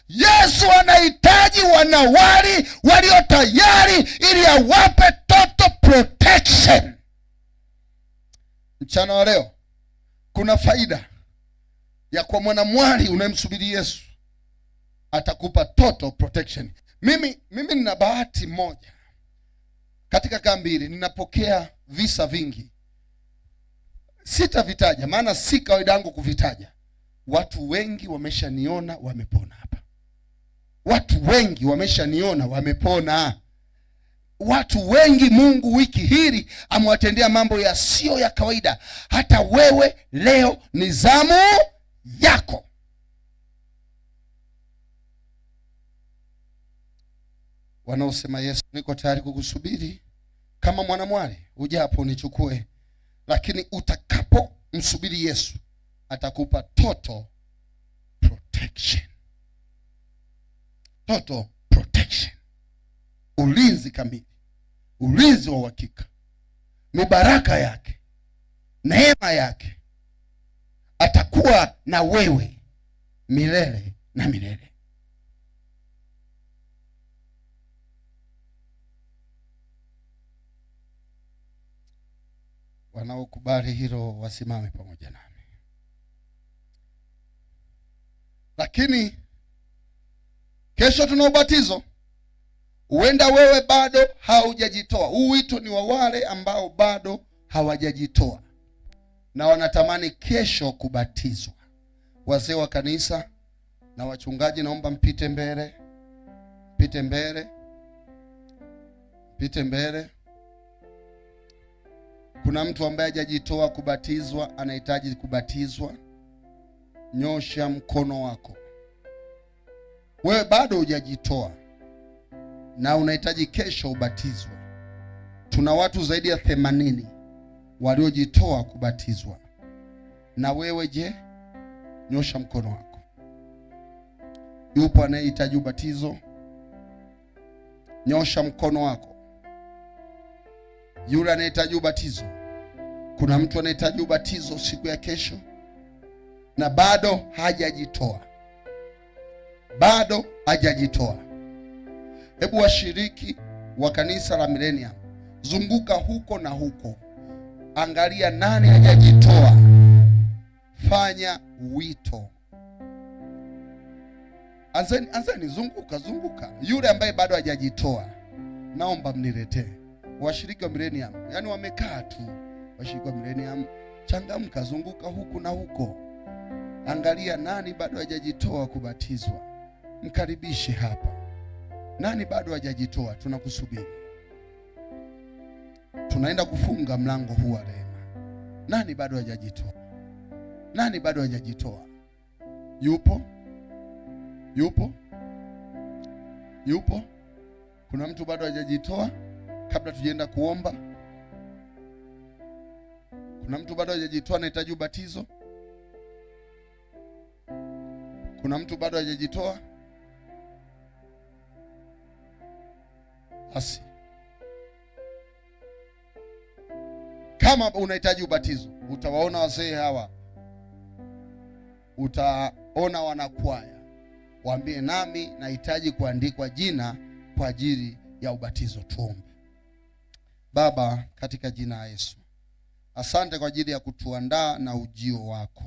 Yesu anahitaji wanawali walio tayari ili awape total protection. Mchana wa leo kuna faida ya kwa mwanamwali unayemsubiri Yesu, atakupa total protection. Mimi nina bahati moja katika kambi hili, ninapokea visa vingi, sitavitaja maana si kawaida yangu kuvitaja. Watu wengi wameshaniona wamepona hapa, watu wengi wameshaniona wamepona. Watu wengi Mungu wiki hili amewatendea mambo yasiyo ya kawaida. Hata wewe leo ni zamu yako. Wanaosema Yesu, niko tayari kukusubiri kama mwanamwali, ujapo unichukue. Lakini utakapomsubiri Yesu atakupa total protection. Total protection. Ulinzi kamili, ulinzi wa uhakika, mibaraka yake, neema yake, atakuwa na wewe milele na milele. Wanaokubali hilo wasimame pamoja nami. Lakini kesho tuna ubatizo. Huenda wewe bado haujajitoa. Huu wito ni wa wale ambao bado hawajajitoa na wanatamani kesho kubatizwa. Wazee wa kanisa na wachungaji, naomba mpite mbele, mpite mbele, mpite mbele. Kuna mtu ambaye hajajitoa kubatizwa, anahitaji kubatizwa? Nyosha mkono wako. Wewe bado hujajitoa na unahitaji kesho ubatizwe. Tuna watu zaidi ya 80 waliojitoa kubatizwa. Na wewe je? Nyosha mkono wako. Yupo anayehitaji ubatizo? Nyosha mkono wako. Yule anayehitaji ubatizo. Kuna mtu anayehitaji ubatizo siku ya kesho na bado hajajitoa? Bado hajajitoa. Hebu washiriki wa kanisa la Millennium, zunguka huko na huko, angalia nani hajajitoa, fanya wito. Anzeni, anzeni, zunguka, zunguka. Yule ambaye bado hajajitoa, naomba mniletee. Washiriki wa Millennium, yani wamekaa tu. Washiriki wa Millennium, changamka, zunguka huku na huko, angalia nani bado hajajitoa kubatizwa, mkaribishe hapa. Nani bado hajajitoa? Tunakusubiri. Tunaenda kufunga mlango huu wa rehema. Nani bado hajajitoa? Nani bado hajajitoa? Yupo? Yupo? Yupo? Kuna mtu bado hajajitoa? Kabla tujaenda kuomba, kuna mtu bado hajajitoa anahitaji ubatizo? Kuna mtu bado hajajitoa? Basi kama unahitaji ubatizo, utawaona wazee hawa, utaona wanakwaya, waambie nami nahitaji kuandikwa jina kwa ajili ya ubatizo. Tuombe. Baba, katika jina la Yesu, asante kwa ajili ya kutuandaa na ujio wako.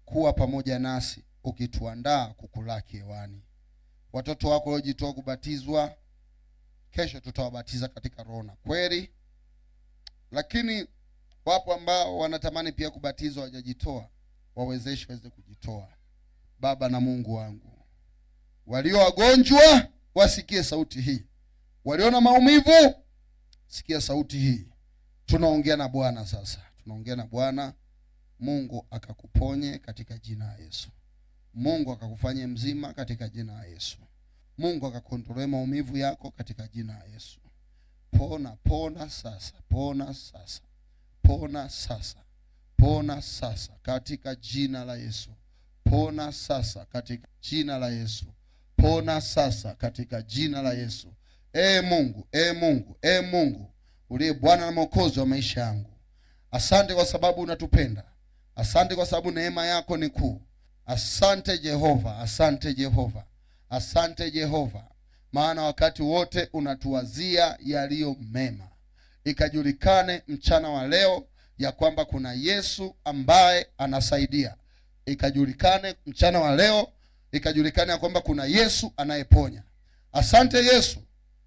Kuwa pamoja nasi ukituandaa kukulaki hewani. Watoto wako waliojitoa kubatizwa, kesho tutawabatiza katika roho na kweli. Lakini wapo ambao wanatamani pia kubatizwa hawajajitoa, wawezeshe waweze kujitoa. Baba na Mungu wangu, walio wagonjwa wasikie sauti hii, walio na maumivu sikia sauti hii. Tunaongea na Bwana sasa, tunaongea na Bwana. Mungu akakuponye katika jina la Yesu. Mungu akakufanye mzima katika jina la Yesu. Mungu akakuondolee maumivu yako katika jina la Yesu. Pona, pona sasa, pona sasa, pona sasa, pona sasa katika jina la Yesu. Pona sasa katika jina la Yesu. Pona sasa katika jina la Yesu. Ee Mungu, ee Mungu, ee Mungu uliye Bwana na Mwokozi wa maisha yangu, asante kwa sababu unatupenda. Asante kwa sababu neema yako ni kuu. Asante Jehova, asante Jehova, asante Jehova, maana wakati wote unatuwazia yaliyo mema. Ikajulikane mchana wa leo ya kwamba kuna Yesu ambaye anasaidia. Ikajulikane mchana wa leo, ikajulikane ya kwamba kuna Yesu anayeponya. Asante Yesu,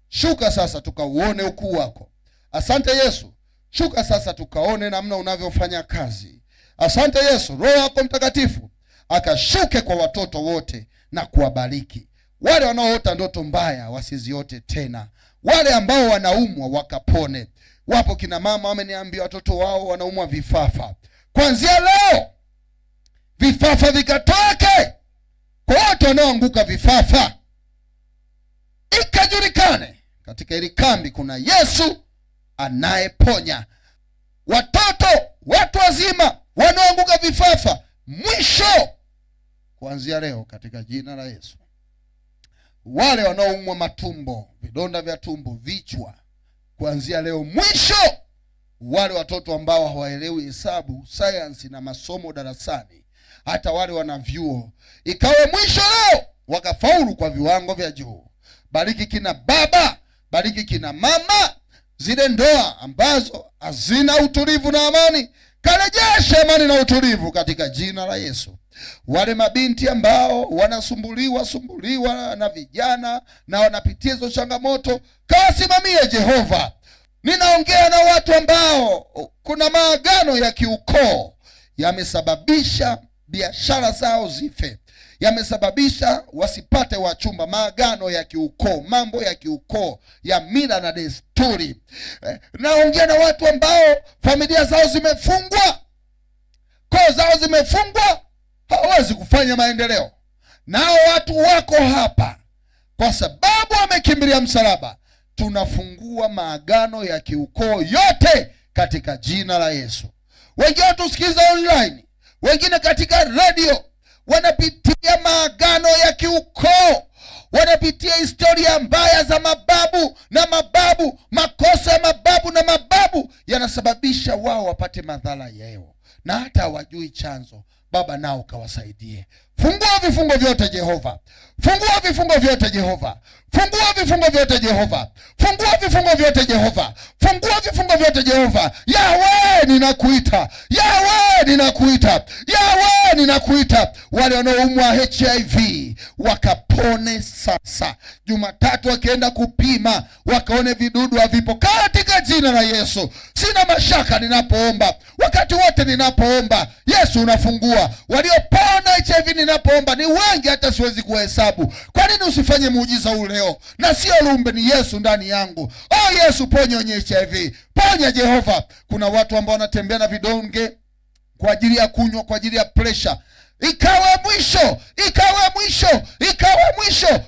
shuka sasa tukauone ukuu wako. Asante Yesu, shuka sasa tukaone namna unavyofanya kazi. Asante Yesu, Roho wako Mtakatifu akashuke kwa watoto wote na kuwabariki. Wale wanaoota ndoto mbaya wasiziote tena. Wale ambao wanaumwa wakapone. Wapo kina mama wameniambia watoto wao wanaumwa vifafa. Kuanzia leo vifafa vikatoke kwa wote wanaoanguka vifafa. Ikajulikane katika hili kambi kuna Yesu anayeponya. Watoto, watu wazima wanaoanguka vifafa, mwisho kuanzia leo katika jina la Yesu. Wale wanaoumwa matumbo, vidonda vya tumbo, vichwa, kuanzia leo mwisho. Wale watoto ambao hawaelewi hesabu, sayansi na masomo darasani, hata wale wana vyuo, ikawe mwisho leo wakafaulu kwa viwango vya juu. Bariki kina baba, bariki kina mama, zile ndoa ambazo hazina utulivu na amani, karejeshe amani na utulivu katika jina la Yesu. Wale mabinti ambao wanasumbuliwa sumbuliwa na vijana na wanapitia hizo changamoto, kawasimamie Jehova. Ninaongea na watu ambao kuna maagano ya kiukoo yamesababisha biashara zao zife, yamesababisha wasipate wachumba. Maagano ya kiukoo, mambo ya kiukoo ya mila na desturi. Naongea na watu ambao familia zao zimefungwa, koo zao zimefungwa, hawawezi kufanya maendeleo. Nao watu wako hapa kwa sababu wamekimbilia msalaba. Tunafungua maagano ya kiukoo yote katika jina la Yesu. Wengine watusikiza online, wengine katika radio, wanapitia maagano ya kiukoo, wanapitia historia mbaya za mababu na mababu. Makosa ya mababu na mababu yanasababisha wao wapate madhara yao, na hata hawajui chanzo. Baba, nao ukawasaidie. Fungua vifungo vyote Jehova, fungua vifungo vyote Jehova, fungua vifungo vyote Jehova, fungua vifungo vyote Jehova, fungua vifungo vyote Jehova. Yawe, ninakuita. Yawe, ninakuita. Yawe, ninakuita. Wale wanaoumwa HIV wakapone sasa. Jumatatu wakienda kupima wakaone vidudu havipo katika jina la Yesu. Sina mashaka ninapoomba, wakati wote ninapoomba, Yesu unafungua. Waliopona HIV ninapoomba ni wengi, hata siwezi kuwahesabu. Kwa nini usifanye muujiza huu leo? Na sio lumbe, ni Yesu ndani yangu. Oh Yesu, ponya wenye HIV, ponya Jehova. Kuna watu ambao wanatembea na vidonge kwa ajili ya kunywa, kwa ajili ya pressure. Ikawe mwisho, ikawe mwisho, ikawe mwisho.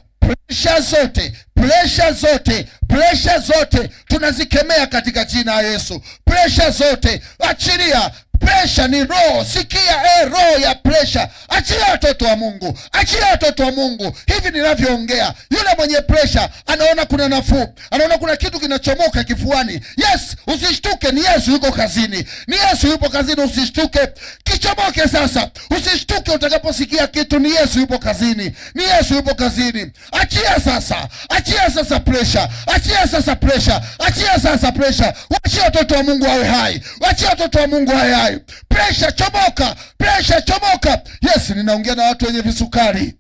Presha zote, presha zote, presha zote tunazikemea katika jina la Yesu. Presha zote achilia. Presha ni roho, sikia, roho ya presha, achilia watoto wa Mungu, achilia watoto wa Mungu. Hivi ninavyoongea, yule mwenye presha anaona kuna nafuu, anaona kuna kitu kinachomoka kifuani. Yes, usishtuke, ni Yesu yuko kazini, ni Yesu yupo kazini. Usishtuke, kichomoke sasa. Usishtuke utakaposikia kitu, ni Yesu yupo kazini, ni Yesu yupo kazini. Achia sasa, achia sasa presha, achia sasa presha, achia sasa presha. Wachia watoto wa Mungu wawe hai, wachia watoto wa Mungu wawe hai. Presha chomoka, presha chomoka. Yes, ninaongea na watu wenye visukari.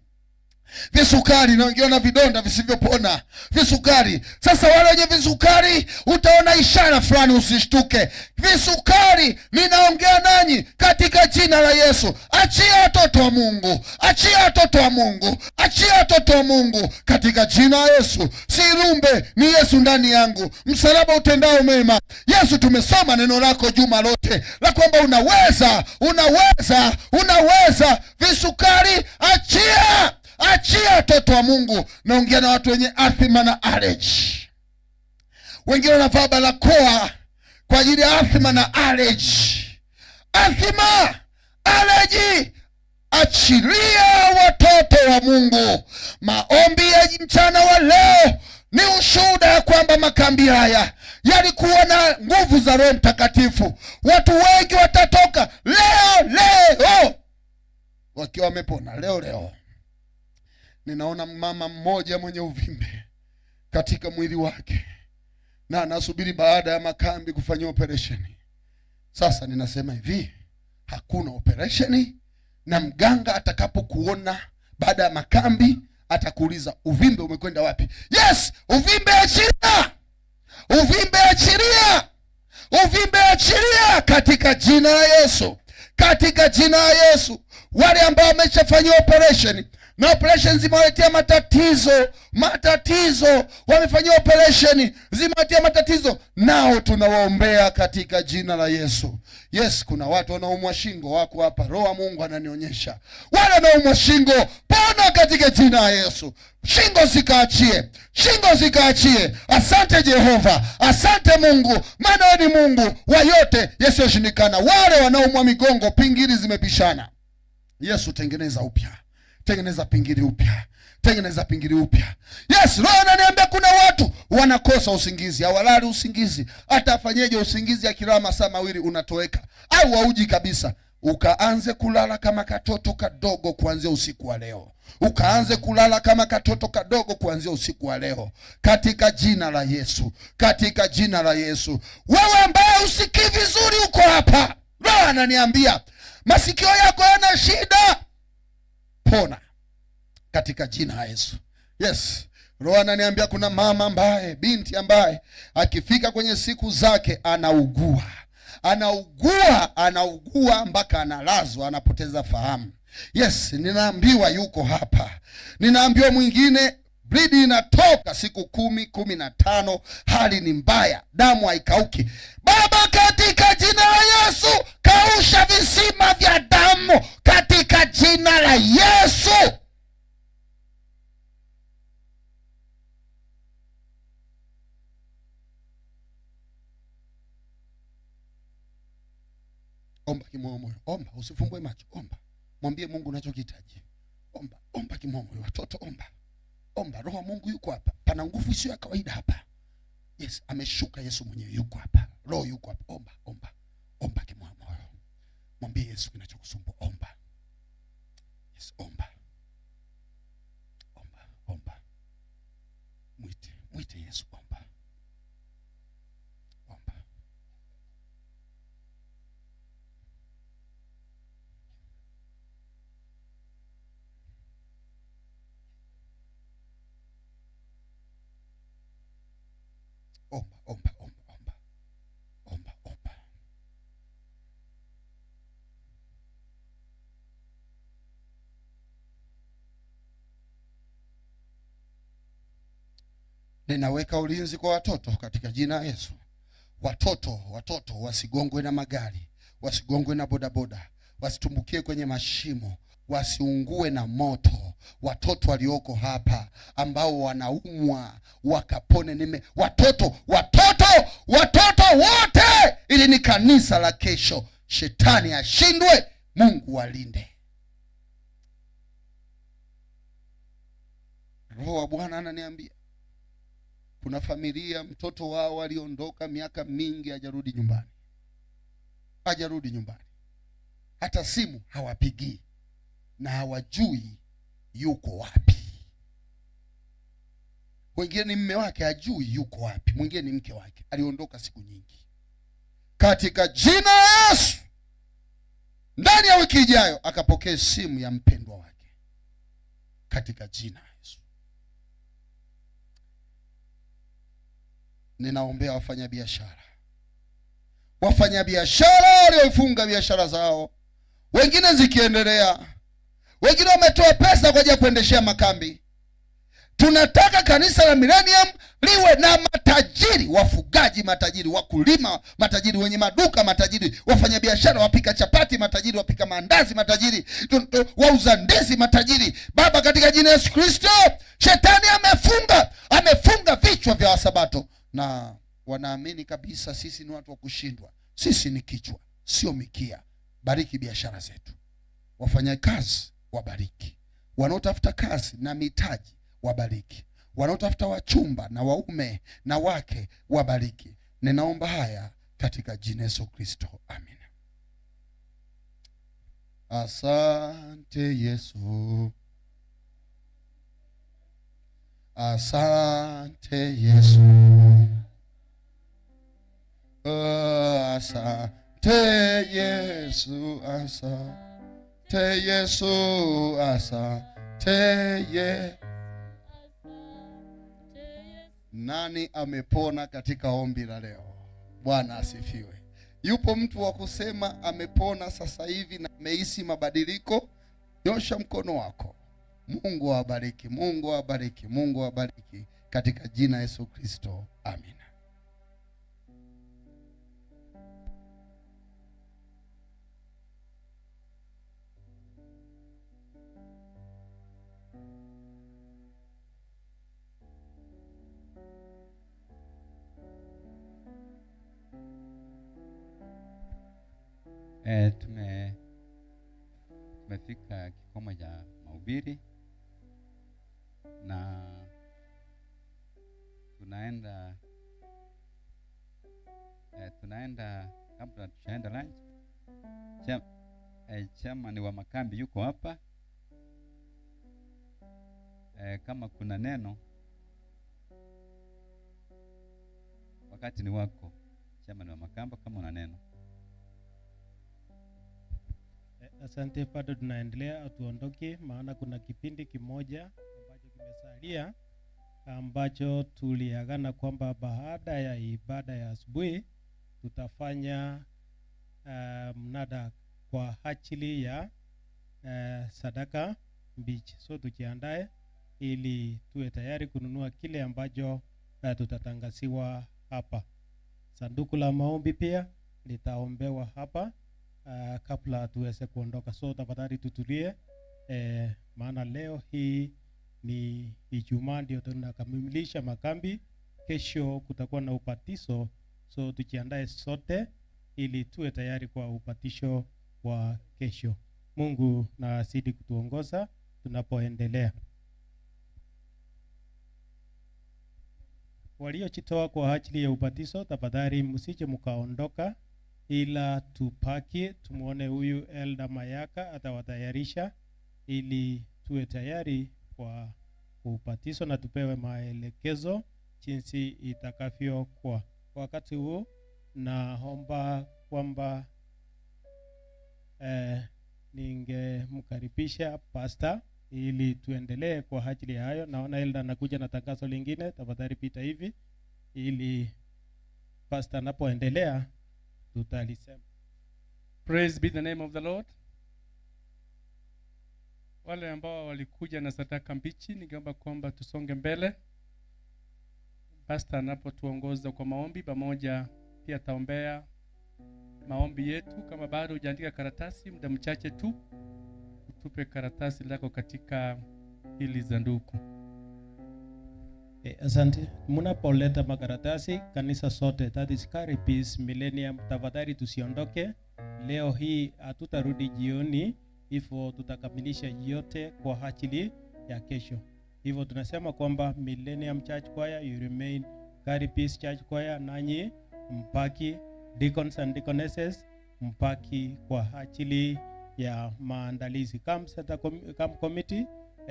Visukari na wengine wana vidonda visivyopona, visukari. Sasa wale wenye visukari, utaona ishara fulani, usishtuke. Visukari, ninaongea nanyi katika jina la Yesu, achia watoto wa Mungu, achia watoto wa Mungu, achia watoto wa Mungu katika jina la Yesu. Si lumbe, ni Yesu ndani yangu, msalaba utendao mema. Yesu, tumesoma neno lako juma lote la kwamba unaweza, unaweza, unaweza. Visukari, achia, achia watoto wa Mungu. Naongea na watu wenye athima na allergy. Wengine wanavaa barakoa kwa ajili ya athima na allergy. Athima, allergy, achilia watoto wa Mungu. Maombi ya mchana wa leo ni ushuhuda ya kwamba makambi haya yalikuwa na nguvu za Roho Mtakatifu. Watu wengi watatoka leo leo wakiwa wamepona leo leo. Ninaona mama mmoja mwenye uvimbe katika mwili wake na anasubiri baada ya makambi kufanyia operesheni. Sasa ninasema hivi, hakuna operesheni, na mganga atakapokuona baada ya makambi atakuuliza uvimbe umekwenda wapi? Yes, uvimbe achilia, uvimbe achilia, uvimbe achilia katika jina la Yesu, katika jina la Yesu. Wale ambao wameshafanyiwa operation na operation zimewaletea matatizo, matatizo, wamefanyiwa operation zimewaletea matatizo, nao tunawaombea katika jina la Yesu. Yes, kuna watu wanaumwa shingo wako hapa, Roho wa Mungu ananionyesha wale wanaumwa shingo, pona katika jina la Yesu. Shingo zikaachie, shingo zikaachie. Asante Jehova, asante Mungu, maana wewe ni Mungu wa yote yasiyoshindikana. Wale wanaumwa migongo, pingili zimepishana, Yesu tengeneza upya, tengeneza pingili upya, tengeneza pingili upya. Yes, Roho ananiambia kuna watu wanakosa usingizi, hawalali usingizi, hata afanyeje usingizi, akilala masaa mawili unatoweka au hauji kabisa. Ukaanze kulala kama katoto kadogo kuanzia usiku wa leo, ukaanze kulala kama katoto kadogo kuanzia usiku wa leo, katika jina la Yesu, katika jina la Yesu. Wewe ambaye usikii vizuri, uko hapa, Roho ananiambia masikio yako yana shida, pona katika jina la Yesu. Yes, Roho ananiambia kuna mama ambaye, binti ambaye akifika kwenye siku zake anaugua, anaugua, anaugua mpaka analazwa, anapoteza fahamu. Yes, ninaambiwa yuko hapa. Ninaambiwa mwingine bleed inatoka siku 10, 15, hali ni mbaya, damu haikauki. Baba, katika jina la Yesu, kausha visima vya damu katika jina la Yesu. Omba kimoyomoyo, omba, usifumbwe macho, omba, mwambie Mungu unachokihitaji. Omba, omba kimoyomoyo, watoto omba, omba. Roho wa Mungu yuko hapa, pana nguvu isiyo ya kawaida hapa. Yes, ameshuka Yesu mwenyewe yuko hapa, Roho yuko hapa. Omba, omba, omba kimoyomoyo, mwambie Yesu kinachokusumbua, omba. Yes, omba, omba, omba, mwite, mwite Yesu, omba, omba. Omba, omba, omba, omba, omba, omba. Ninaweka ulinzi kwa watoto katika jina la Yesu. Watoto, watoto wasigongwe na magari, wasigongwe na bodaboda, wasitumbukie kwenye mashimo, wasiungue na moto. Watoto walioko hapa ambao wanaumwa wakapone. Nime watoto, watoto, watoto wote, ili ni kanisa la kesho. Shetani ashindwe, Mungu walinde. Roho wa Bwana ananiambia kuna familia mtoto wao aliondoka miaka mingi hajarudi nyumbani, hajarudi nyumbani, hata simu hawapigii na hawajui yuko wapi. Wengine ni mme wake hajui yuko wapi, mwingine ni mke wake aliondoka siku nyingi. Katika jina la Yesu, ndani ya wiki ijayo akapokee simu ya mpendwa wake. katika jina Yesu. Ninaombea wafanyabiashara, wafanyabiashara waliofunga biashara zao, wengine zikiendelea, wengine wametoa pesa kwa ajili ya kuendeshea makambi. Tunataka kanisa la Millennium liwe na matajiri, wafugaji matajiri, wakulima matajiri, wenye maduka matajiri, wafanyabiashara, wapika chapati matajiri, wapika maandazi matajiri, wauza ndizi matajiri. Baba, katika jina Yesu Kristo, shetani amefunga vichwa vya Wasabato na wanaamini kabisa sisi ni watu wa kushindwa. Sisi ni kichwa, sio mikia. Bariki biashara zetu, wafanyakazi wabariki, wanaotafuta kazi na mitaji wabariki, wanaotafuta wachumba na waume na wake wabariki. Ninaomba haya katika jina Yesu Kristo, amina. Asante Yesu, asante Yesu, asante Yesu, asante Yesu, asante Yesu. Nani amepona katika ombi la leo? Bwana asifiwe. Yupo mtu wa kusema amepona sasa hivi na amehisi mabadiliko? Nyosha mkono wako. Mungu awabariki, Mungu awabariki, Mungu awabariki katika jina Yesu Kristo. Amina. Tumefika kikomo cha mahubiri na tunaenda kabla tushaenda lunch. Chairman wa makambi yuko hapa. Kama kuna neno, wakati ni wako. Chairman wa makambi, kama una neno. Asante, bado tunaendelea, hatuondoki, maana kuna kipindi kimoja ambacho kimesalia ambacho tuliagana kwamba baada ya ibada ya asubuhi tutafanya mnada kwa ajili ya sadaka mbichi. So tujiandae ili tuwe tayari kununua kile ambacho tutatangaziwa hapa. Sanduku la maombi pia litaombewa hapa kabla tuweze kuondoka. So tafadhali tutulie, maana leo hii ni Ijumaa ndio tunakamilisha makambi. Kesho kutakuwa na ubatizo, so tujiandae sote ili tuwe tayari kwa ubatizo wa kesho. Mungu na azidi kutuongoza tunapoendelea. Waliojitoa kwa ajili ya ubatizo, tafadhali msije mkaondoka, ila tupaki tumuone huyu Elda Mayaka atawatayarisha ili tuwe tayari kwa ubatizo na tupewe maelekezo jinsi itakavyokuwa. Wakati huu naomba kwamba ningemkaribisha pastor ili tuendelee kwa ajili ya hayo. Naona Elda anakuja na tangazo lingine, tafadhali pita hivi ili pastor anapoendelea tutalisema. Praise be the name of the Lord. Wale ambao walikuja na sadaka mbichi, ningeomba kwamba tusonge mbele. Pastor anapotuongoza kwa maombi, pamoja pia taombea maombi yetu. Kama bado hujaandika karatasi, muda mchache tu utupe karatasi lako katika hili sanduku. Asante. Mnapoleta makaratasi kanisa sote, that is Curry Peace Millennium, tafadhali tusiondoke. Leo hii hatutarudi jioni, hivyo tutakamilisha yote kwa ajili ya kesho. Hivyo tunasema kwamba Millennium Church Choir, you remain Curry Peace Church Choir, nanyi mpaki deacons and deaconesses mpaki kwa ajili ya maandalizi. Camp Center Camp Committee,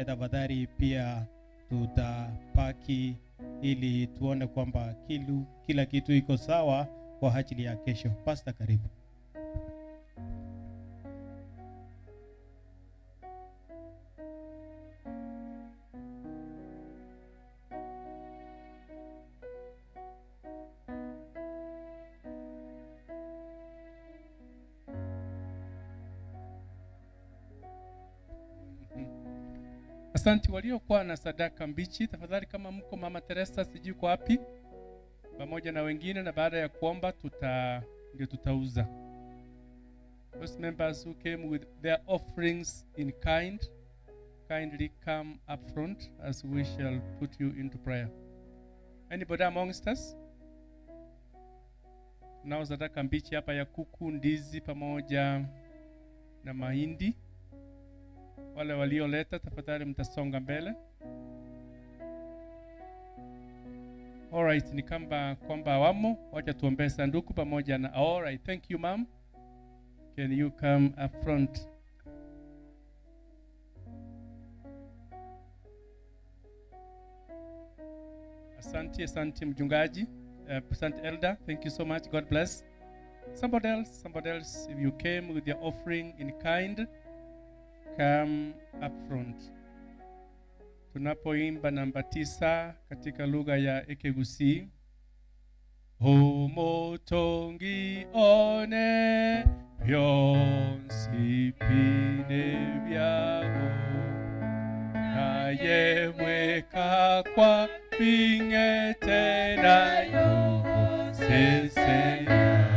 tafadhali pia tutapaki ili tuone kwamba kila kitu iko sawa kwa ajili ya kesho. Pastor, karibu. Asante waliokuwa na sadaka mbichi, tafadhali kama mko Mama Teresa sijui kwa wapi, pamoja na wengine, na baada ya kuomba ndio tutauza. Those members who came with their offerings in kind, kindly come up front as we shall put you into prayer. Anybody amongst us? Tunao sadaka mbichi hapa ya kuku, ndizi pamoja na mahindi. Wale walioleta tafadhali mtasonga mbele. Alright, ni kama kwamba wamo, wacha tuombee sanduku pamoja na. Alright, thank you ma'am. Can you come up front? Asante, asante mchungaji. Asante elder, thank you so much. God bless. Somebody else, if you came with your offering in kind, come up front. Tunapoimba namba 9 katika lugha ya Ekegusii. Homotongi one byonsi pine byabo naye mweka kwa bingete nayo sesenya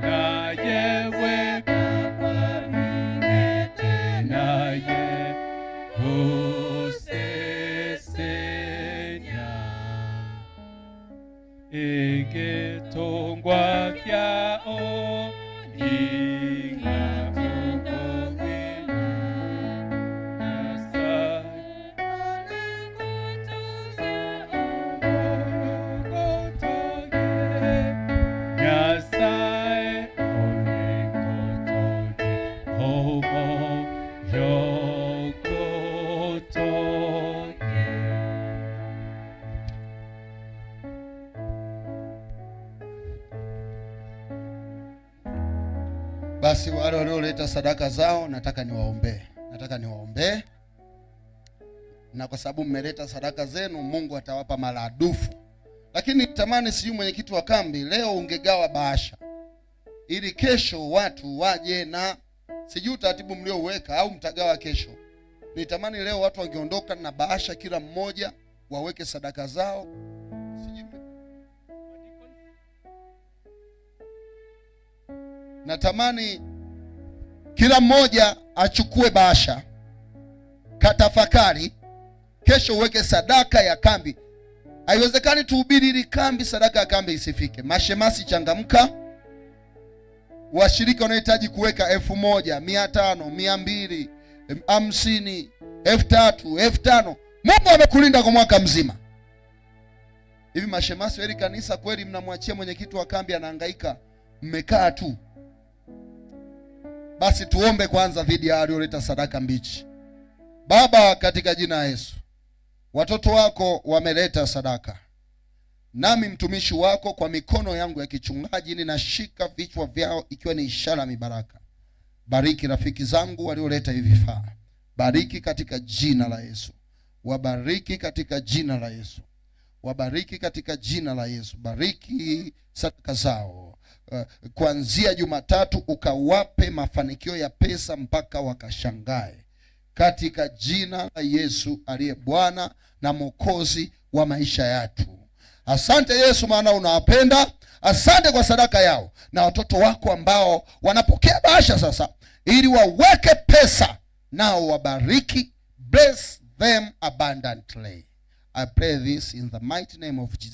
naye mweka kwa bingete naye hosesenya egetongwa kyao Basi wale walioleta sadaka zao nataka niwaombee. Nataka niwaombee. Na kwa sababu mmeleta sadaka zenu, Mungu atawapa maradufu. Lakini tamani sijui mwenyekiti wa kambi leo ungegawa bahasha ili kesho watu waje, na sijui utaratibu mliouweka au mtagawa kesho. Nitamani leo watu wangeondoka na bahasha, kila mmoja waweke sadaka zao. Sijui natamani kila mmoja achukue bahasha, katafakari, kesho uweke sadaka ya kambi. Haiwezekani tuhubiri ili kambi, sadaka ya kambi isifike. Mashemasi changamka. Washirika wanahitaji kuweka 1,000, 500, 200, 50, 3,000, 5,000. Mungu amekulinda kwa mwaka mzima. Hivi mashemasi wa kanisa kweli mnamwachia mwenyekiti wa kambi anahangaika, mmekaa tu? Basi tuombe kwanza dhidi ya walioleta sadaka mbichi. Baba, katika jina la Yesu, watoto wako wameleta sadaka, nami mtumishi wako kwa mikono yangu ya kichungaji ninashika vichwa vyao ikiwa ni ishara ya mibaraka. Bariki rafiki zangu walioleta hivi vifaa. Bariki katika jina la Yesu. Wabariki katika jina la Yesu. Wabariki katika jina la Yesu. Bariki sadaka zao. Kuanzia Jumatatu ukawape mafanikio ya pesa mpaka wakashangae, katika jina la Yesu aliye Bwana na Mwokozi wa maisha yetu. Asante Yesu, maana unawapenda. Asante kwa sadaka yao na watoto wako ambao wanapokea bahasha sasa ili waweke pesa, nao wabariki. Bless them abundantly. I pray this in the mighty name of Jesus.